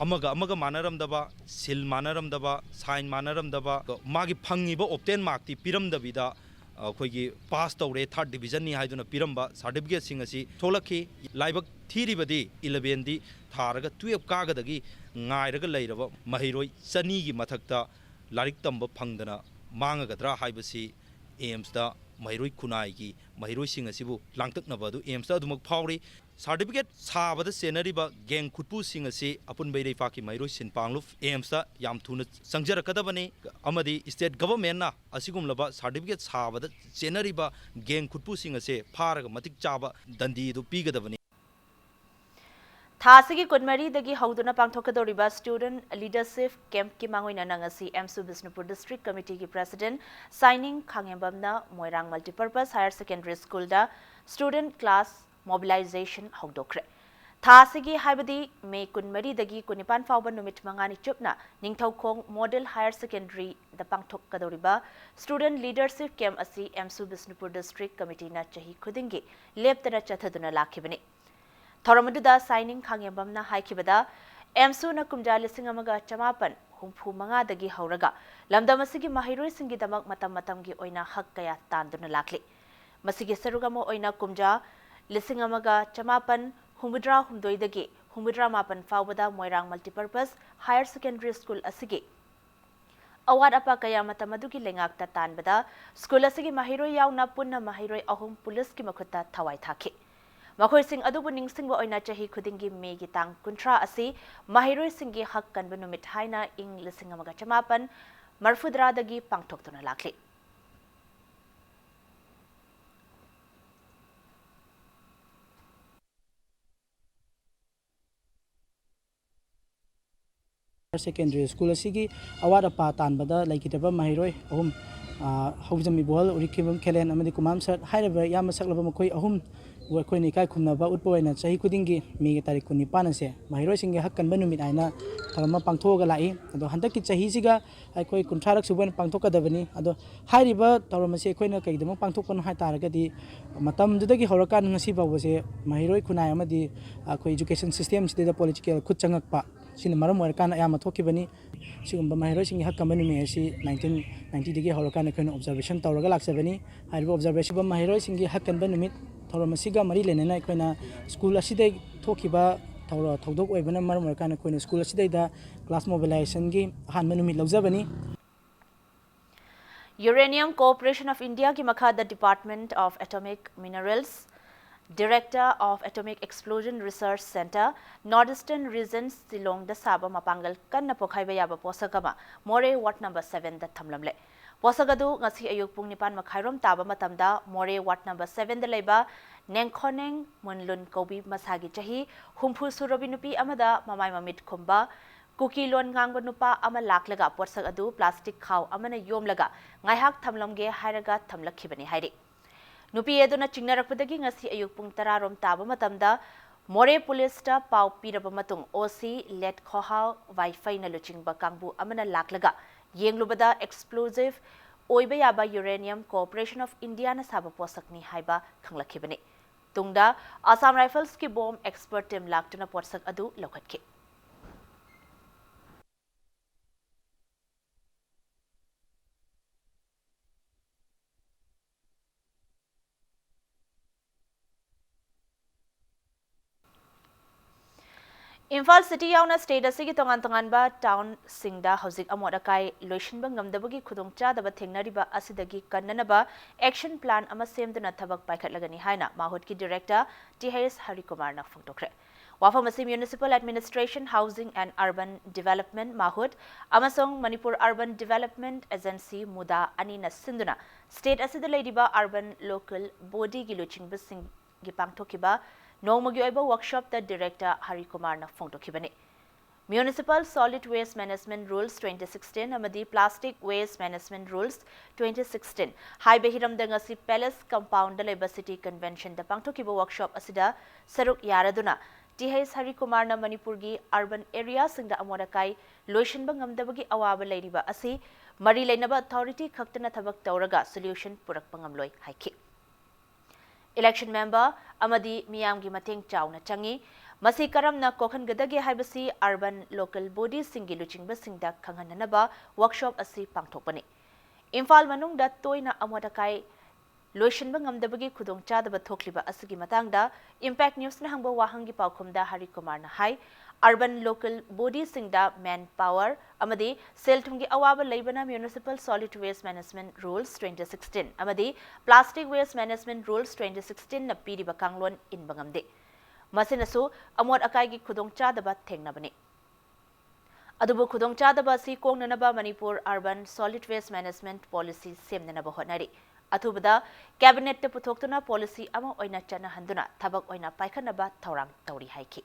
ꯑꯃꯒ ꯑꯃꯒ ꯃꯥꯟꯅꯔꯝꯗꯕ, seal ꯃꯥꯟꯅꯔꯝꯗꯕ, sign ꯃꯥꯟꯅꯔꯝꯗꯕ, ꯃꯥꯒꯤ ꯐꯪꯉꯤꯕ obtained markꯇꯤ ꯄꯤꯔꯝꯗꯕꯤꯗ ꯑꯩꯈꯣꯏꯒꯤ ꯄꯥꯁ ꯇꯧꯔꯦ, ꯊꯥꯔꯠ ꯗꯤꯕꯤꯖꯟꯅꯤ ꯍꯥꯏꯗꯨꯅ ꯄꯤꯔꯝꯕ ꯁꯥꯔꯇꯤꯐꯤꯀꯦꯠꯁꯤꯡ ꯑꯁꯤ ꯊꯣꯛꯂꯛꯈꯤ꯫ ꯂꯥꯏꯕꯛ ꯊꯤꯔꯤꯕꯗꯤ ꯏꯂꯚꯦꯟꯗꯤ ꯊꯥꯔꯒ ꯇꯨꯌꯦꯜꯞ ꯀꯥꯒꯗꯒꯤ ꯉꯥꯏꯔꯒ ꯂꯩꯔꯕ ꯃꯍꯩꯔꯣꯏ ꯆꯅꯤꯒꯤ ꯃꯊꯛꯇ ꯂꯥꯏꯔꯤꯛ ꯇꯝꯕ ꯐꯪꯗꯅ ꯃꯥꯡꯉꯒꯗ꯭ꯔꯥ ꯍꯥꯏꯕꯁꯤ ꯑꯦꯝꯁꯇ ꯃꯍꯩꯔꯣꯏ ꯈꯨꯟꯅꯥꯏꯒꯤ ꯃꯍꯩꯔꯣꯏꯁꯤꯡ ꯑꯁꯤꯕꯨ ꯂꯥꯡꯇꯛꯅꯕ ꯑꯗꯨ ꯑꯦꯝꯁꯇ ꯑꯗꯨꯃꯛ ꯐꯥꯎꯔꯤ꯫ ꯁꯥꯔꯇꯤꯐꯤꯀꯦꯠ ꯁꯥꯕꯗ ꯆꯦꯟꯅꯔꯤꯕ ꯒꯦꯡ ꯈꯨꯠꯄꯨꯁꯤꯡ ꯑꯁꯤ ꯑꯄꯨꯟꯕ ꯏꯔꯩꯄꯥꯛꯀꯤ ꯃꯍꯩꯔꯣꯏ ꯁꯤꯟ ꯄꯥꯡꯂꯨꯞ ꯑꯦꯝꯁꯇ ꯌꯥꯝ ꯊꯨꯅ ꯆꯪꯖꯔꯛꯀꯗꯕꯅꯤ ꯑꯃꯗꯤ ꯁ꯭ꯇꯦꯠ ꯒꯚꯔꯟꯃꯦꯟꯠꯅ ꯑꯁꯤꯒꯨꯝꯂꯕ ꯁꯥꯔꯇꯤꯐꯤꯀꯦꯠ ꯁꯥꯕꯗ ꯆꯦꯟꯅꯔꯤꯕ ꯒꯦꯡ ꯈꯨꯠꯄꯨꯁꯤꯡ ꯑꯁꯦ ꯐꯥꯔꯒ ꯃꯇꯤꯛ ꯆꯥꯕ ꯗꯟꯗꯤ ꯑꯗꯨ ꯄꯤꯒꯗꯕꯅꯤ꯫ ꯊꯥ ꯑꯁꯤꯒꯤ ꯀꯨꯟꯃꯔꯤꯗꯒꯤ ꯍꯧꯗꯨꯅ ꯄꯥꯡꯊꯣꯛꯀꯗꯧꯔꯤꯕ Student Leadership Campꯀꯤ ꯃꯥꯡꯑꯣꯏꯅꯅ ꯉꯁꯤ ꯑꯦꯝꯁꯨ ꯕꯤꯁꯅꯨꯄꯨꯔ District Committeeꯒꯤ President ꯁꯥꯏꯅꯤꯡ ꯈꯥꯉꯦꯝꯕꯝꯅ ꯃꯣꯏꯔꯥꯡ Multipurpose Higher Secondary Schoolꯗ Student Class Mobilization ꯍꯧꯗꯣꯛꯈ꯭ꯔꯦ꯫ ꯊꯥ ꯑꯁꯤꯒꯤ, ꯍꯥꯏꯕꯗꯤ ꯃꯦ ꯀꯨꯟꯃꯔꯤꯗꯒꯤ ꯀꯨꯟꯅꯤꯄꯥꯟ ꯐꯥꯎꯕ ꯅꯨꯃꯤꯠ ꯃꯉꯥꯅꯤ ꯆꯨꯞꯅ ꯅꯤꯡꯊꯧꯈꯣꯡ Model Higher Secondary ꯗ ꯄꯥꯡꯊꯣꯛꯀꯗꯧꯔꯤꯕ Student Leadership Camp ꯑꯁꯤ ꯑꯦꯝꯁꯨ ꯕꯤꯁꯅꯨꯄꯨꯔ District Committeeꯅ ꯆꯍꯤ ꯈꯨꯗꯤꯡꯒꯤ ꯂꯦꯞꯇꯅ ꯆꯠꯊꯗꯨꯅ ꯂꯥꯛꯈꯤꯕꯅꯤ꯫ ꯊꯧꯔꯝ ꯑꯗꯨꯗ ꯁꯥꯏꯅꯤꯡ ꯈꯥꯉꯦꯝꯕꯝꯅ ꯍꯥꯏꯈꯤꯕꯗ, ꯑꯦꯝꯁꯨꯅ ꯀꯨꯝꯖꯥ ꯂꯤꯁꯤꯡ ꯑꯃꯒ ꯆꯃꯥꯄꯟ ꯍꯨꯝꯐꯨ ꯃꯉꯥꯗꯒꯤ ꯍꯧꯔꯒ ꯂꯝꯗꯝ ꯑꯁꯤꯒꯤ ꯃꯍꯩꯔꯣꯏꯁꯤꯡꯒꯤꯗꯃꯛ ꯃꯇꯝ ꯃꯇꯝꯒꯤ ꯑꯣꯏꯅ ꯍꯛ ꯀꯌꯥ ꯇꯥꯟꯗꯨꯅ ꯂꯥꯛꯂꯤ꯫ ꯃꯁꯤꯒꯤ ꯁꯔꯨꯛ ꯑꯃ ꯑꯣꯏꯅ ꯀꯨꯝꯖꯥ ꯂꯤꯁꯤꯡ ꯑꯃꯒ ꯆꯃꯥꯄꯟ ꯍꯨꯝꯐꯨꯇꯔꯥ ꯍꯨꯝꯗꯣꯏꯗꯒꯤ ꯍꯨꯝꯐꯨꯇꯔꯥ ꯃꯥꯄꯟ ꯐꯥꯎꯕꯗ ꯃꯣꯏꯔꯥꯡ Multipurpose Higher Secondary School ꯑꯁꯤꯒꯤ ꯑꯋꯥꯠ ꯑꯄꯥ ꯀꯌꯥ ꯃꯇꯝ ꯑꯗꯨꯒꯤ ꯂꯩꯉꯥꯛꯇ ꯇꯥꯟꯕꯗ school ꯑꯁꯤꯒꯤ ꯃꯍꯩꯔꯣꯏ ꯌꯥꯎꯅ ꯄꯨꯟꯅ ꯃꯍꯩꯔꯣꯏ ꯑꯍꯨꯝ ꯄꯨꯂꯤꯁꯀꯤ ꯃꯈꯨꯠꯇ ꯊꯋꯥꯏ ꯊꯥꯈꯤ꯫ ꯃꯈꯣꯏꯁꯤꯡ ꯑꯗꯨꯕꯨ ꯅꯤꯡꯁꯤꯡꯕ ꯑꯣꯏꯅ ꯆꯍꯤ ꯈꯨꯗꯤꯡꯒꯤ ꯃꯦꯒꯤ ꯇꯥꯡ ꯀꯨꯟꯊ꯭ꯔꯥ ꯑꯁꯤ ꯃꯍꯩꯔꯣꯏꯁꯤꯡꯒꯤ ꯍꯛ ꯀꯟꯕ ꯅꯨꯃꯤꯠ ꯍꯥꯏꯅ ꯏꯪ ꯂꯤꯁꯤꯡ ꯑꯃꯒ ꯆꯃꯥꯄꯟ ꯃꯔꯤꯐꯨꯇꯔꯥꯗꯒꯤ ꯄꯥꯡꯊꯣꯛꯇꯨꯅ ꯂꯥꯛꯂꯤ꯫ Secondary School ꯑꯁꯤꯒꯤ ꯑꯋꯥꯠ ꯑꯄꯥ ꯇꯥꯟꯕꯗ ꯂꯩꯈꯤꯗ꯭ꯔꯕ ꯃꯍꯩꯔꯣꯏ ꯑꯍꯨꯝ, ꯑ, ꯍꯧꯖꯝ ꯏꯕꯣꯍꯜ, ꯎꯔꯤꯈꯤꯕꯝ ꯈꯦꯂꯦꯟ ꯑꯃꯗꯤ ꯀꯨꯃꯥꯝ ꯁꯔꯠ ꯍꯥꯏꯔꯤꯕ ꯌꯥꯝꯅ ꯁꯛꯂꯕ ꯃꯈꯣꯏ ꯑꯍꯨꯝ ꯑꯩꯈꯣꯏꯅ ꯏꯀꯥꯏ ꯈꯨꯝꯅꯕ ꯎꯠꯄ ꯑꯣꯏꯅ ꯆꯍꯤ ꯈꯨꯗꯤꯡꯒꯤ ꯃꯦꯒꯤ ꯇꯥꯔꯤꯛ ꯀꯨꯟꯅꯤꯄꯥꯟ ꯑꯁꯦ ꯃꯍꯩꯔꯣꯏꯁꯤꯡꯒꯤ ꯍꯛ ꯀꯟꯕ ꯅꯨꯃꯤꯠ ꯍꯥꯏꯅ ꯊꯧꯔꯝ ꯑꯃ ꯄꯥꯡꯊꯣꯛꯑꯒ ꯂꯥꯛꯏ꯫ ꯑꯗꯣ ꯍꯟꯗꯛꯀꯤ ꯆꯍꯤꯁꯤꯒ ꯑꯩꯈꯣꯏ ꯀꯨꯟꯊ꯭ꯔꯥꯔꯛ ꯁꯨꯕ ꯑꯣꯏꯅ ꯄꯥꯡꯊꯣꯛꯀꯗꯕꯅꯤ꯫ ꯑꯗꯣ ꯍꯥꯏꯔꯤꯕ ꯊꯧꯔꯝ ꯑꯁꯤ ꯑꯩꯈꯣꯏꯅ ꯀꯩꯒꯤꯗꯃꯛ ꯄꯥꯡꯊꯣꯛꯄꯅꯣ ꯍꯥꯏ ꯇꯥꯔꯒꯗꯤ, ꯃꯇꯝꯗꯨꯗꯒꯤ ꯍꯧꯔꯀꯥꯟꯗ ꯉꯁꯤ ꯐꯥꯎꯕꯁꯦ ꯃꯍꯩꯔꯣꯏ ꯈꯨꯟꯅꯥꯏ ꯑꯃꯗꯤ ꯑꯩꯈꯣꯏ education system ꯁꯤꯗꯩꯗ political ꯈꯨꯠ ꯆꯪꯉꯛꯄ ꯁꯤꯅ ꯃꯔꯝ ꯑꯣꯏꯔꯀꯥꯟꯗ ꯑꯌꯥꯝꯕ ꯊꯣꯛꯈꯤꯕꯅꯤ꯫ ꯁꯤꯒꯨꯝꯕ ꯃꯍꯩꯔꯣꯏꯁꯤꯡꯒꯤ ꯍꯛ ꯀꯟꯕ ꯅꯨꯃꯤꯠ ꯑꯁꯤ nineteen ninety ꯗꯒꯤ ꯍꯧꯔꯀꯥꯟꯗ ꯑꯩꯈꯣꯏꯅ observation ꯇꯧꯔꯒ ꯂꯥꯛꯆꯕꯅꯤ꯫ ꯍꯥꯏꯔꯤꯕ observation ꯃꯍꯩꯔꯣꯏꯁꯤꯡꯒꯤ ꯍꯛ ꯀꯟꯕ ꯅꯨꯃꯤꯠ ꯊꯧꯔꯝ ꯑꯁꯤꯒ ꯃꯔꯤ ꯂꯩꯅꯅ ꯑꯩꯈꯣꯏꯅ ꯁ꯭ꯀꯨꯜ ꯑꯁꯤꯗ ꯊꯣꯛꯈꯤꯕ ꯊꯧꯔ-, ꯊꯧꯗꯣꯛ ꯑꯣꯏꯕꯅ ꯃꯔꯝ ꯑꯣꯏꯔꯀꯥꯟꯗ ꯑꯩꯈꯣꯏꯅ ꯁ꯭ꯀꯨꯜ ꯑꯁꯤꯗꯩꯗ class mobilization ꯒꯤ ꯑꯍꯥꯟꯕ ꯅꯨꯃꯤꯠ ꯂꯧꯖꯕꯅꯤ꯫ Uranium Corporation of India ꯒꯤ ꯃꯈꯥꯗ Department of Atomic Minerals, Director of Atomic Explosion Research Centre, North Eastern Region, ꯁꯤꯂꯣꯡꯗ ꯁꯥꯕ ꯃꯄꯥꯡꯒꯜ ꯀꯟꯅ ꯄꯣꯈꯥꯏꯕ ꯌꯥꯕ ꯄꯣꯠꯁꯛ ꯑꯃ ꯃꯣꯔꯦ ward number seven ꯗ ꯊꯝꯂꯝꯂꯦ꯫ ꯄꯣꯠꯁꯛ ꯑꯗꯨ ꯉꯁꯤ ꯑꯌꯨꯛ ꯄꯨꯡ ꯅꯤꯄꯥꯟ ꯃꯈꯥꯏꯔꯣꯝ ꯇꯥꯕ ꯃꯇꯝꯗ ꯃꯣꯔꯦ ward number seven ꯗ ꯂꯩꯕ ꯅꯦꯡꯈꯣꯅꯦꯡ ꯃꯨꯟꯂꯨꯟ ꯀꯧꯕꯤ ꯃꯁꯥꯒꯤ ꯆꯍꯤ ꯍꯨꯝꯐꯨ ꯁꯨꯔꯕꯤ ꯅꯨꯄꯤ ꯑꯃꯗ ꯃꯃꯥꯏ ꯃꯃꯤꯠ ꯈꯨꯝꯕ ꯀꯨꯀꯤ ꯂꯣꯟ ꯉꯥꯡꯕ ꯅꯨꯄꯥ ꯑꯃ ꯂꯥꯛꯂꯒ ꯄꯣꯠꯁꯛ ꯑꯗꯨ plastic ꯈꯥꯎ ꯑꯃꯅ ꯌꯣꯝꯂꯒ ꯉꯥꯏꯍꯥꯛ ꯊꯝꯂꯝꯒꯦ ꯍꯥꯏꯔꯒ ꯊꯝꯂꯛꯈꯤꯕꯅꯤ ꯍꯥꯏꯔꯤ꯫ ꯅꯨꯄꯤ ꯑꯗꯨꯅ ꯆꯤꯡꯅꯔꯛꯄꯗꯒꯤ ꯉꯁꯤ ꯑꯌꯨꯛ ꯄꯨꯡ ꯇꯔꯥ ꯔꯣꯝ ꯇꯥꯕ ꯃꯇꯝꯗ ꯃꯣꯔꯦ ꯄꯨꯂꯤꯁꯇ ꯄꯥꯎ ꯄꯤꯔꯕ ꯃꯇꯨꯡ, ꯑꯣ ꯁꯤ ꯂꯦꯠ ꯈꯣꯍꯥꯎ ꯋꯥꯏꯐꯩꯅ ꯂꯨꯆꯤꯡꯕ ꯀꯥꯡꯕꯨ ꯑꯃꯅ ꯂꯥꯛꯂꯒ ꯌꯦꯡꯂꯨꯕꯗ explosive ꯑꯣꯏꯕ ꯌꯥꯕ Uranium Corporation of India ꯅ ꯁꯥꯕ ꯄꯣꯠꯁꯛꯅꯤ ꯍꯥꯏꯕ ꯈꯪꯂꯛꯈꯤꯕꯅꯤ꯫ ꯇꯨꯡꯗ Assam Rifles ꯀꯤ bomb expert team ꯂꯥꯛꯇꯨꯅ ꯄꯣꯠꯁꯛ ꯑꯗꯨ ꯂꯧꯈꯠꯈꯤ꯫ ꯏꯝꯐꯥꯜ city ꯌꯥꯎꯅ state ꯑꯁꯤꯒꯤ ꯇꯣꯉꯥꯟ ꯇꯣꯉꯥꯟꯕ town ꯁꯤꯡꯗ ꯍꯧꯖꯤꯛ ꯑꯃꯣꯠ ꯑꯀꯥꯏ ꯂꯣꯏꯁꯤꯟꯕ ꯉꯝꯗꯕꯒꯤ ꯈꯨꯗꯣꯡꯆꯥꯗꯕ ꯊꯦꯡꯅꯔꯤꯕ ꯑꯁꯤꯗꯒꯤ ꯀꯟꯅꯅꯕ action plan ꯑꯃ ꯁꯦꯝꯗꯨꯅ ꯊꯕꯛ ꯄꯥꯏꯈꯠꯂꯒꯅꯤ ꯍꯥꯏꯅ ꯃꯥꯍꯨꯠꯀꯤ director ꯇꯤ ꯑꯩꯆ ꯍꯔꯤꯀꯨꯃꯥꯔꯅ ꯐꯣꯡꯗꯣꯛꯈ꯭ꯔꯦ꯫ ꯋꯥꯐꯝ ꯑꯁꯤ Municipal Administration, Housing and Urban Development, ꯃꯥꯍꯨꯠ, ꯑꯃꯁꯨꯡ Manipur Urban Development Agency, ꯃꯨꯗꯥ, ꯑꯅꯤꯅ ꯁꯤꯟꯗꯨꯅ state ꯑꯁꯤꯗ ꯂꯩꯔꯤꯕ urban local body ꯒꯤ ꯂꯨꯆꯤꯡꯕꯁꯤꯡꯒꯤ ꯄꯥꯡꯊꯣꯛꯈꯤꯕ ꯅꯣꯡꯃꯒꯤ ꯑꯣꯏꯕ workshop ꯇ director ꯍꯔꯤꯀꯨꯃꯥꯔꯅ ꯐꯣꯡꯗꯣꯛꯈꯤꯕꯅꯤ꯫ Municipal Solid Waste Management Rules twenty sixteen ꯑꯃꯗꯤ Plastic Waste Management Rules twenty sixteen ꯍꯥꯏꯕ ꯍꯤꯔꯝꯗ ꯉꯁꯤ Palace Compoundꯗ ꯂꯩꯕ City Conventionꯗ ꯄꯥꯡꯊꯣꯛꯈꯤꯕ workshop ꯑꯁꯤꯗ ꯁꯔꯨꯛ ꯌꯥꯔꯗꯨꯅ ꯇꯤ ꯍꯩꯆ ꯍꯔꯤꯀꯨꯃꯥꯔꯅ ꯃꯅꯤꯄꯨꯔꯒꯤ urban areaꯁꯤꯡꯗ ꯑꯃꯣꯠ ꯑꯀꯥꯏ ꯂꯣꯏꯁꯤꯟꯕ ꯉꯝꯗꯕꯒꯤ ꯑꯋꯥꯕ ꯂꯩꯔꯤꯕ ꯑꯁꯤ ꯃꯔꯤ ꯂꯩꯅꯕ authority ꯈꯛꯇꯅ ꯊꯕꯛ ꯇꯧꯔꯒ solution ꯄꯨꯔꯛꯄ ꯉꯝꯂꯣꯏ ꯍꯥꯏꯈꯤ꯫ Election member ꯑꯃꯗꯤ ꯃꯤꯌꯥꯝꯒꯤ ꯃꯇꯦꯡ ꯆꯥꯎꯅ ꯆꯪꯏ꯫ ꯃꯁꯤ ꯀꯔꯝꯅ ꯀꯣꯛꯍꯟꯒꯗꯒꯦ ꯍꯥꯏꯕꯁꯤ urban local bodyꯁꯤꯡꯒꯤ ꯂꯨꯆꯤꯡꯕꯁꯤꯡꯗ ꯈꯪꯍꯟꯅꯅꯕ workshop ꯑꯁꯤ ꯄꯥꯡꯊꯣꯛꯄꯅꯤ꯫ ꯏꯝꯐꯥꯜ ꯃꯅꯨꯡꯗ ꯇꯣꯏꯅ ꯑꯃꯣꯠ ꯑꯀꯥꯏ ꯂꯣꯏꯁꯤꯟꯕ ꯉꯝꯗꯕꯒꯤ ꯈꯨꯗꯣꯡꯆꯥꯗꯕ ꯊꯣꯛꯂꯤꯕ ꯑꯁꯤꯒꯤ ꯃꯇꯥꯡꯗ Impact Newsꯅ ꯍꯪꯕ ꯋꯥꯍꯪꯒꯤ ꯄꯥꯎꯈꯨꯝꯗ ꯍꯔꯤꯀꯨꯃꯥꯔꯅ ꯍꯥꯏ, urban local bodyꯁꯤꯡꯗ man power ꯑꯃꯗꯤ ꯁꯦꯜ ꯊꯨꯝꯒꯤ ꯑꯋꯥꯕ ꯂꯩꯕꯅ Municipal Solid Waste Management Rules twenty sixteen ꯑꯃꯗꯤ Plastic Waste Management Rules twenty sixteenꯅ ꯄꯤꯔꯤꯕ ꯀꯥꯡꯂꯣꯟ ꯏꯟꯕ ꯉꯝꯗꯦ꯫ ꯃꯁꯤꯅꯁꯨ ꯑꯃꯣꯠ ꯑꯀꯥꯏꯒꯤ ꯈꯨꯗꯣꯡꯆꯥꯗꯕ ꯊꯦꯡꯅꯕꯅꯤ꯫ ꯑꯗꯨꯕꯨ ꯈꯨꯗꯣꯡꯆꯥꯗꯕ ꯑꯁꯤ ꯀꯣꯛꯅꯅꯕ Manipur Urban Solid Waste Management Policy ꯁꯦꯝꯅꯅꯕ ꯍꯣꯠꯅꯔꯤ꯫ ꯑꯊꯨꯕꯗ Cabinetꯇ ꯄꯨꯊꯣꯛꯇꯨꯅ policy ꯑꯃ ꯑꯣꯏꯅ ꯆꯠꯅꯍꯟꯗꯨꯅ ꯊꯕꯛ ꯑꯣꯏꯅ ꯄꯥꯏꯈꯠꯅꯕ ꯊꯧꯔꯥꯡ ꯇꯧꯔꯤ ꯍꯥꯏꯈꯤ꯫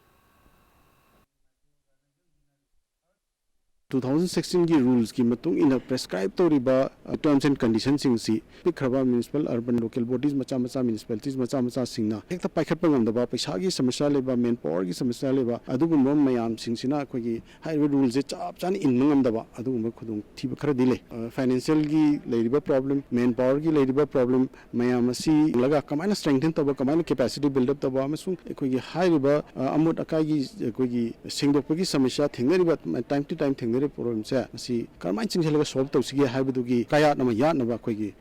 Two thousand sixteenꯒꯤ rulesꯀꯤ ꯃꯇꯨꯡ ꯏꯟꯅ prescribe ꯇꯧꯔꯤꯕ terms and conditionꯁꯤꯡꯁꯤ ꯄꯤꯛꯈ꯭ꯔꯕ municipal urban local bodies ꯃꯆꯥ ꯃꯆꯥ, municipalities ꯃꯆꯥ ꯃꯆꯥꯁꯤꯡꯅ ꯍꯦꯛꯇ ꯄꯥꯏꯈꯠꯄ ꯉꯝꯗꯕ, ꯄꯩꯁꯥꯒꯤ ꯁꯃꯁ꯭ꯌꯥ ꯂꯩꯕ, man powerꯒꯤ ꯁꯃꯁ꯭ꯌꯥ ꯂꯩꯕ, ꯑꯗꯨꯒꯨꯝꯕ ꯃꯌꯥꯝꯁꯤꯡꯁꯤꯅ ꯑꯩꯈꯣꯏꯒꯤ ꯍꯥꯏꯔꯤꯕ ruleꯁꯦ ꯆꯞ ꯆꯥꯅ ꯏꯟꯕ ꯉꯝꯗꯕ ꯑꯗꯨꯒꯨꯝꯕ ꯈꯨꯗꯣꯡꯊꯤꯕ ꯈꯔꯗꯤ ꯂꯩ꯫ Financialꯒꯤ ꯂꯩꯔꯤꯕ problem, man powerꯒꯤ ꯂꯩꯔꯤꯕ problem ꯃꯌꯥꯝ ꯑꯁꯤ ꯌꯦꯡꯂꯒ ꯀꯃꯥꯏꯅ strengthen ꯇꯧꯕ, ꯀꯃꯥꯏꯅ capacity build up ꯇꯧꯕ ꯑꯃꯁꯨꯡ ꯑꯩꯈꯣꯏꯒꯤ ꯍꯥꯏꯔꯤꯕ ꯑꯃꯣꯠ ꯑꯀꯥꯏꯒꯤ ꯑꯩꯈꯣꯏꯒꯤ ꯁꯦꯡꯗꯣꯛꯄꯒꯤ ꯁꯃꯁ꯭ꯌꯥ ꯊꯦꯡꯅꯔꯤꯕ, time to time ꯊꯦꯡꯅꯔꯤꯕ problemꯁꯦ ꯃꯁꯤ ꯀꯔꯝꯍꯥꯏꯅ ꯆꯤꯡꯁꯤꯜꯂꯒ solve ꯇꯧꯁꯤꯒꯦ ꯍꯥꯏꯕꯗꯨꯒꯤ ꯀꯌꯥꯠ ꯑꯃ ꯌꯥꯠꯅꯕ ꯑꯩꯈꯣꯏꯒꯤ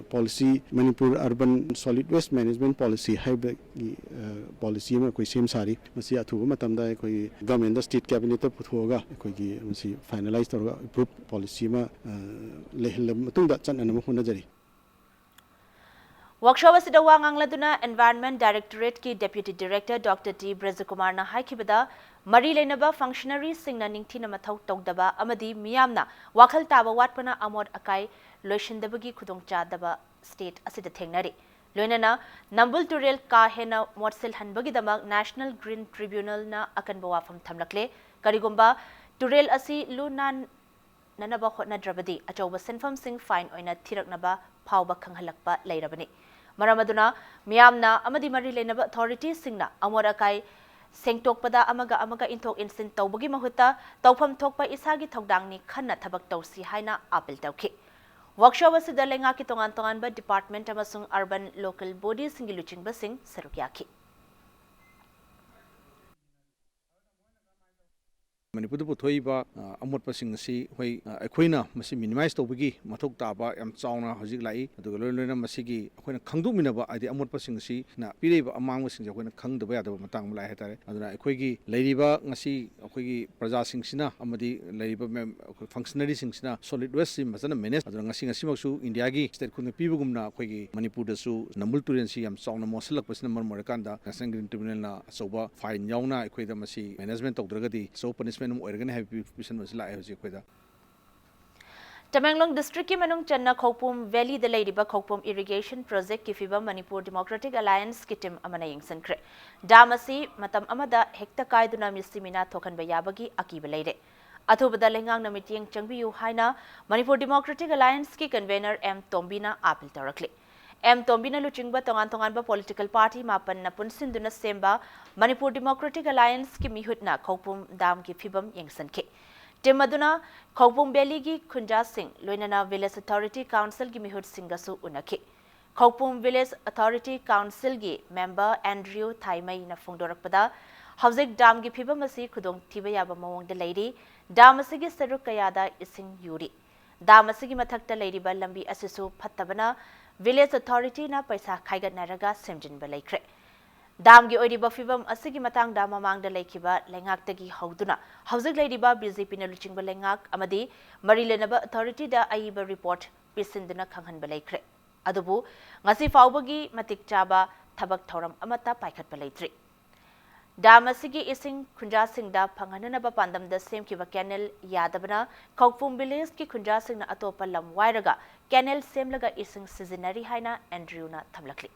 policy, Manipur Urban Solid Waste Management Policy ꯍꯥꯏꯕꯒꯤ policy ꯑꯃ ꯑꯩꯈꯣꯏ ꯁꯦꯝ ꯁꯥꯔꯤ꯫ ꯃꯁꯤ ꯑꯊꯨꯕ ꯃꯇꯝꯗ ꯑꯩꯈꯣꯏꯒꯤ governmentꯗ, state cabinetꯇ ꯄꯨꯊꯣꯛꯑꯒ ꯑꯩꯈꯣꯏꯒꯤ ꯃꯁꯤ finalize ꯇꯧꯔꯒ approve policy ꯑꯃ ꯂꯩꯍꯜꯂꯕ ꯃꯇꯨꯡꯗ ꯆꯠꯅꯅꯕ ꯍꯣꯠꯅꯖꯔꯤ꯫ Workshop ꯑꯁꯤꯗ ꯋꯥ ꯉꯥꯡꯂꯗꯨꯅ Environment Directorateꯀꯤ Deputy Director Doctor T ꯕ꯭ꯔꯖꯀꯨꯃꯥꯔꯅ ꯍꯥꯏꯈꯤꯕꯗ, ꯃꯔꯤ ꯂꯩꯅꯕ functionaryꯁꯤꯡꯅ ꯅꯤꯡꯊꯤꯅ ꯃꯊꯧ ꯇꯧꯗꯕ ꯑꯃꯗꯤ ꯃꯤꯌꯥꯝꯅ ꯋꯥꯈꯜ ꯇꯥꯕ ꯋꯥꯠꯄꯅ ꯑꯃꯣꯠ ꯑꯀꯥꯏ ꯂꯣꯏꯁꯤꯟꯗꯕꯒꯤ ꯈꯨꯗꯣꯡꯆꯥꯗꯕ state ꯑꯁꯤꯗ ꯊꯦꯡꯅꯔꯤ꯫ ꯂꯣꯏꯅꯅ ꯅꯝꯕꯨꯜ ꯇꯨꯔꯦꯜ ꯀꯥ ꯍꯦꯟꯅ ꯃꯣꯠꯁꯤꯜꯍꯟꯕꯒꯤꯗꯃꯛ National Green Tribunalꯅ ꯑꯀꯟꯕ ꯋꯥꯐꯝ ꯊꯝꯂꯛꯂꯦ꯫ ꯀꯔꯤꯒꯨꯝꯕ ꯇꯨꯔꯦꯜ ꯑꯁꯤ ꯂꯨ ꯅꯥꯟꯅꯅꯕ ꯍꯣꯠꯅꯗ꯭ꯔꯕꯗꯤ ꯑꯆꯧꯕ ꯁꯦꯟꯐꯝꯁꯤꯡ fine ꯑꯣꯏꯅ ꯊꯤꯔꯛꯅꯕ ꯐꯥꯎꯕ ꯈꯪꯍꯜꯂꯛꯄ ꯂꯩꯔꯕꯅꯤ꯫ ꯃꯔꯝ ꯑꯗꯨꯅ ꯃꯤꯌꯥꯝꯅ ꯑꯃꯗꯤ ꯃꯔꯤ ꯂꯩꯅꯕ authorityꯁꯤꯡꯅ ꯑꯃꯣꯠ ꯑꯀꯥꯏ ꯁꯦꯡꯗꯣꯛꯄꯗ ꯑꯃꯒ ꯑꯃꯒ ꯏꯟꯊꯣꯛ ꯏꯟꯁꯤꯟ ꯇꯧꯕꯒꯤ ꯃꯍꯨꯠꯇ ꯇꯧꯐꯝ ꯊꯣꯛꯄ ꯏꯁꯥꯒꯤ ꯊꯧꯗꯥꯡꯅꯤ ꯈꯟꯅ ꯊꯕꯛ ꯇꯧꯁꯤ ꯍꯥꯏꯅ appeal ꯇꯧꯈꯤ꯫ Workshop ꯑꯁꯤꯗ ꯂꯩꯉꯥꯛꯀꯤ ꯇꯣꯉꯥꯟ ꯇꯣꯉꯥꯟꯕ department ꯑꯃꯁꯨꯡ urban local bodyꯁꯤꯡꯒꯤ ꯂꯨꯆꯤꯡꯕꯁꯤꯡ ꯁꯔꯨꯛ ꯌꯥꯈꯤ꯫ ꯃꯅꯤꯄꯨꯔꯗ ꯄꯨꯊꯣꯛꯏꯕ, ꯑ, ꯑꯃꯣꯠꯄꯁꯤꯡ ꯑꯁꯤ ꯑꯩꯈꯣꯏ, ꯑ, ꯑꯩꯈꯣꯏꯅ ꯃꯁꯤ minimize ꯇꯧꯕꯒꯤ ꯃꯊꯧ ꯇꯥꯕ ꯌꯥꯝ ꯆꯥꯎꯅ ꯍꯧꯖꯤꯛ ꯂꯥꯛꯏ꯫ ꯑꯗꯨꯒ ꯂꯣꯏꯅ ꯂꯣꯏꯅꯅ ꯃꯁꯤꯒꯤ ꯑꯩꯈꯣꯏꯅ ꯈꯪꯗꯣꯛꯃꯤꯟꯅꯕ, ꯍꯥꯏꯗꯤ ꯑꯃꯣꯠꯄꯁꯤꯡ ꯑꯁꯤꯅ ꯄꯤꯔꯛꯏꯕ ꯑꯃꯥꯡꯕꯁꯤꯡꯁꯦ ꯑꯩꯈꯣꯏꯅ ꯈꯪꯗꯕ ꯌꯥꯗꯕ ꯃꯇꯥꯡ ꯑꯃ ꯂꯥꯛꯑꯦ ꯍꯥꯏꯇꯥꯔꯦ꯫ ꯑꯗꯨꯅ ꯑꯩꯈꯣꯏꯒꯤ ꯂꯩꯔꯤꯕ ꯉꯁꯤ ꯑꯩꯈꯣꯏꯒꯤ ꯄ꯭ꯔꯖꯥꯁꯤꯡꯁꯤꯅ ꯑꯃꯗꯤ ꯂꯩꯔꯤꯕ ꯃꯦꯝ-, ꯑꯩꯈꯣꯏ functionaryꯁꯤꯡꯁꯤꯅ solid wasteꯁꯤ ꯐꯖꯅ manage, ꯑꯗꯨꯅ ꯉꯁꯤ, ꯉꯁꯤꯃꯛꯁꯨ ꯏꯟꯗꯤꯌꯥꯒꯤ state ꯈꯨꯗꯤꯡꯃꯛ ꯄꯤꯕꯒꯨꯝꯅ ꯑꯩꯈꯣꯏꯒꯤ ꯃꯅꯤꯄꯨꯔꯗꯁꯨ ꯅꯝꯕꯨꯜ ꯇꯨꯔꯦꯜꯁꯤ ꯌꯥꯝ ꯆꯥꯎꯅ ꯃꯣꯠꯁꯤꯜꯂꯛꯄꯁꯤꯅ ꯃꯔꯝ ꯑꯣꯏꯔꯀꯥꯟꯗ National Green Tribunalꯅ ꯑꯆꯧꯕ fine ꯌꯥꯎꯅ ꯑꯩꯈꯣꯏꯗ ꯃꯁꯤ management ꯇꯧꯗ꯭ꯔꯒꯗꯤ ꯑꯆꯧꯕ punishment ꯑꯃ ꯑꯣꯏꯔꯒꯅꯤ ꯍꯥꯏꯕ ꯄꯤ-, ꯄꯤꯁꯟꯕꯁꯤ ꯂꯥꯛꯑꯦ ꯍꯧꯖꯤꯛ ꯑꯩꯈꯣꯏꯗ꯫ ꯇꯃꯦꯡꯂꯣꯡ districtꯀꯤ ꯃꯅꯨꯡ ꯆꯟꯅ ꯈꯧꯄꯨꯝ valleyꯗ ꯂꯩꯔꯤꯕ ꯈꯧꯄꯨꯝ irrigation projectꯀꯤ ꯐꯤꯕꯝ ꯃꯅꯤꯄꯨꯔ Democratic Allianceꯀꯤ team ꯑꯃꯅ ꯌꯦꯡꯁꯤꯟꯈ꯭ꯔꯦ꯫ Dam ꯑꯁꯤ ꯃꯇꯝ ꯑꯃꯗ ꯍꯦꯛꯇ ꯀꯥꯏꯗꯨꯅ ꯃꯤꯁꯤ ꯃꯤꯅꯥ ꯊꯣꯛꯍꯟꯕ ꯌꯥꯕꯒꯤ ꯑꯀꯤꯕ ꯂꯩꯔꯦ꯫ ꯑꯊꯨꯕꯗ ꯂꯩꯉꯥꯛꯅ ꯃꯤꯠꯌꯦꯡ ꯆꯪꯕꯤꯌꯨ ꯍꯥꯏꯅ ꯃꯅꯤꯄꯨꯔ Democratic Allianceꯀꯤ convener ꯑꯦꯝ ꯇꯣꯝꯕꯤꯅ appeal ꯇꯧꯔꯛꯂꯤ꯫ ꯑꯦꯝ ꯇꯣꯝꯕꯤꯅ ꯂꯨꯆꯤꯡꯕ ꯇꯣꯉꯥꯟ ꯇꯣꯉꯥꯟꯕ political party ꯃꯥꯄꯟꯅ ꯄꯨꯟꯁꯤꯟꯗꯨꯅ ꯁꯦꯝꯕ ꯃꯅꯤꯄꯨꯔ Democratic Allianceꯀꯤ ꯃꯤꯍꯨꯠꯅ ꯈꯧꯄꯨꯝ damꯒꯤ ꯐꯤꯕꯝ ꯌꯦꯡꯁꯤꯟꯈꯤ꯫ Team ꯑꯗꯨꯅ ꯈꯧꯄꯨꯝ valleyꯒꯤ ꯈꯨꯟꯖꯥꯁꯤꯡ, ꯂꯣꯏꯅꯅ village authority councilꯒꯤ ꯃꯤꯍꯨꯠꯁꯤꯡꯒꯁꯨ ꯎꯅꯈꯤ꯫ ꯈꯧꯄꯨꯝ Village Authority Councilꯒꯤ member Andrew ꯊꯥꯏꯃꯩꯅ ꯐꯣꯡꯗꯣꯔꯛꯄꯗ, ꯍꯧꯖꯤꯛ damꯒꯤ ꯐꯤꯕꯝ ꯑꯁꯤ ꯈꯨꯗꯣꯡꯊꯤꯕ ꯌꯥꯕ ꯃꯑꯣꯡꯗ ꯂꯩꯔꯤ꯫ Dam ꯑꯁꯤꯒꯤ ꯁꯔꯨꯛ ꯀꯌꯥꯗ ꯏꯁꯤꯡ ꯌꯨꯔꯤ꯫ Dam ꯑꯁꯤꯒꯤ ꯃꯊꯛꯇ ꯂꯩꯔꯤꯕ ꯂꯝꯕꯤ ꯑꯁꯤꯁꯨ ꯐꯠꯇꯕꯅ village authorityꯅ ꯄꯩꯁꯥ ꯈꯥꯏꯒꯠꯅꯔꯒ ꯁꯦꯝꯖꯤꯟꯕ ꯂꯩꯈ꯭ꯔꯦ꯫ Damꯒꯤ ꯑꯣꯏꯔꯤꯕ ꯐꯤꯕꯝ ꯑꯁꯤꯒꯤ ꯃꯇꯥꯡꯗ ꯃꯃꯥꯡꯗ ꯂꯩꯈꯤꯕ ꯂꯩꯉꯥꯛꯇꯒꯤ ꯍꯧꯗꯨꯅ ꯍꯧꯖꯤꯛ ꯂꯩꯔꯤꯕ BJPꯅ ꯂꯨꯆꯤꯡꯕ ꯂꯩꯉꯥꯛ ꯑꯃꯗꯤ ꯃꯔꯤ ꯂꯩꯅꯕ authorityꯗ ꯑꯏꯕ report ꯄꯤꯁꯤꯟꯗꯨꯅ ꯈꯪꯍꯟꯕ ꯂꯩꯈ꯭ꯔꯦ꯫ ꯑꯗꯨꯕꯨ ꯉꯁꯤ ꯐꯥꯎꯕꯒꯤ ꯃꯇꯤꯛ ꯆꯥꯕ ꯊꯕꯛ ꯊꯧꯔꯝ ꯑꯃꯠꯇ ꯄꯥꯏꯈꯠꯄ ꯂꯩꯇ꯭ꯔꯤ꯫ Dam ꯑꯁꯤꯒꯤ ꯏꯁꯤꯡ ꯈꯨꯟꯖꯥꯁꯤꯡꯗ ꯐꯪꯍꯟꯅꯅꯕ ꯄꯥꯟꯗꯝꯗ ꯁꯦꯝꯈꯤꯕ canal ꯌꯥꯗꯕꯅ ꯈꯧꯄꯨꯝ villageꯀꯤ ꯈꯨꯟꯖꯥꯁꯤꯡꯅ ꯑꯇꯣꯞꯄ ꯂꯝ ꯋꯥꯏꯔꯒ canal ꯁꯦꯝꯂꯒ ꯏꯁꯤꯡ ꯁꯤꯖꯤꯟꯅꯔꯤ ꯍꯥꯏꯅ ꯑꯦꯟꯗ꯭ꯔꯤꯌꯨꯅ ꯊꯝꯂꯛꯂꯤ꯫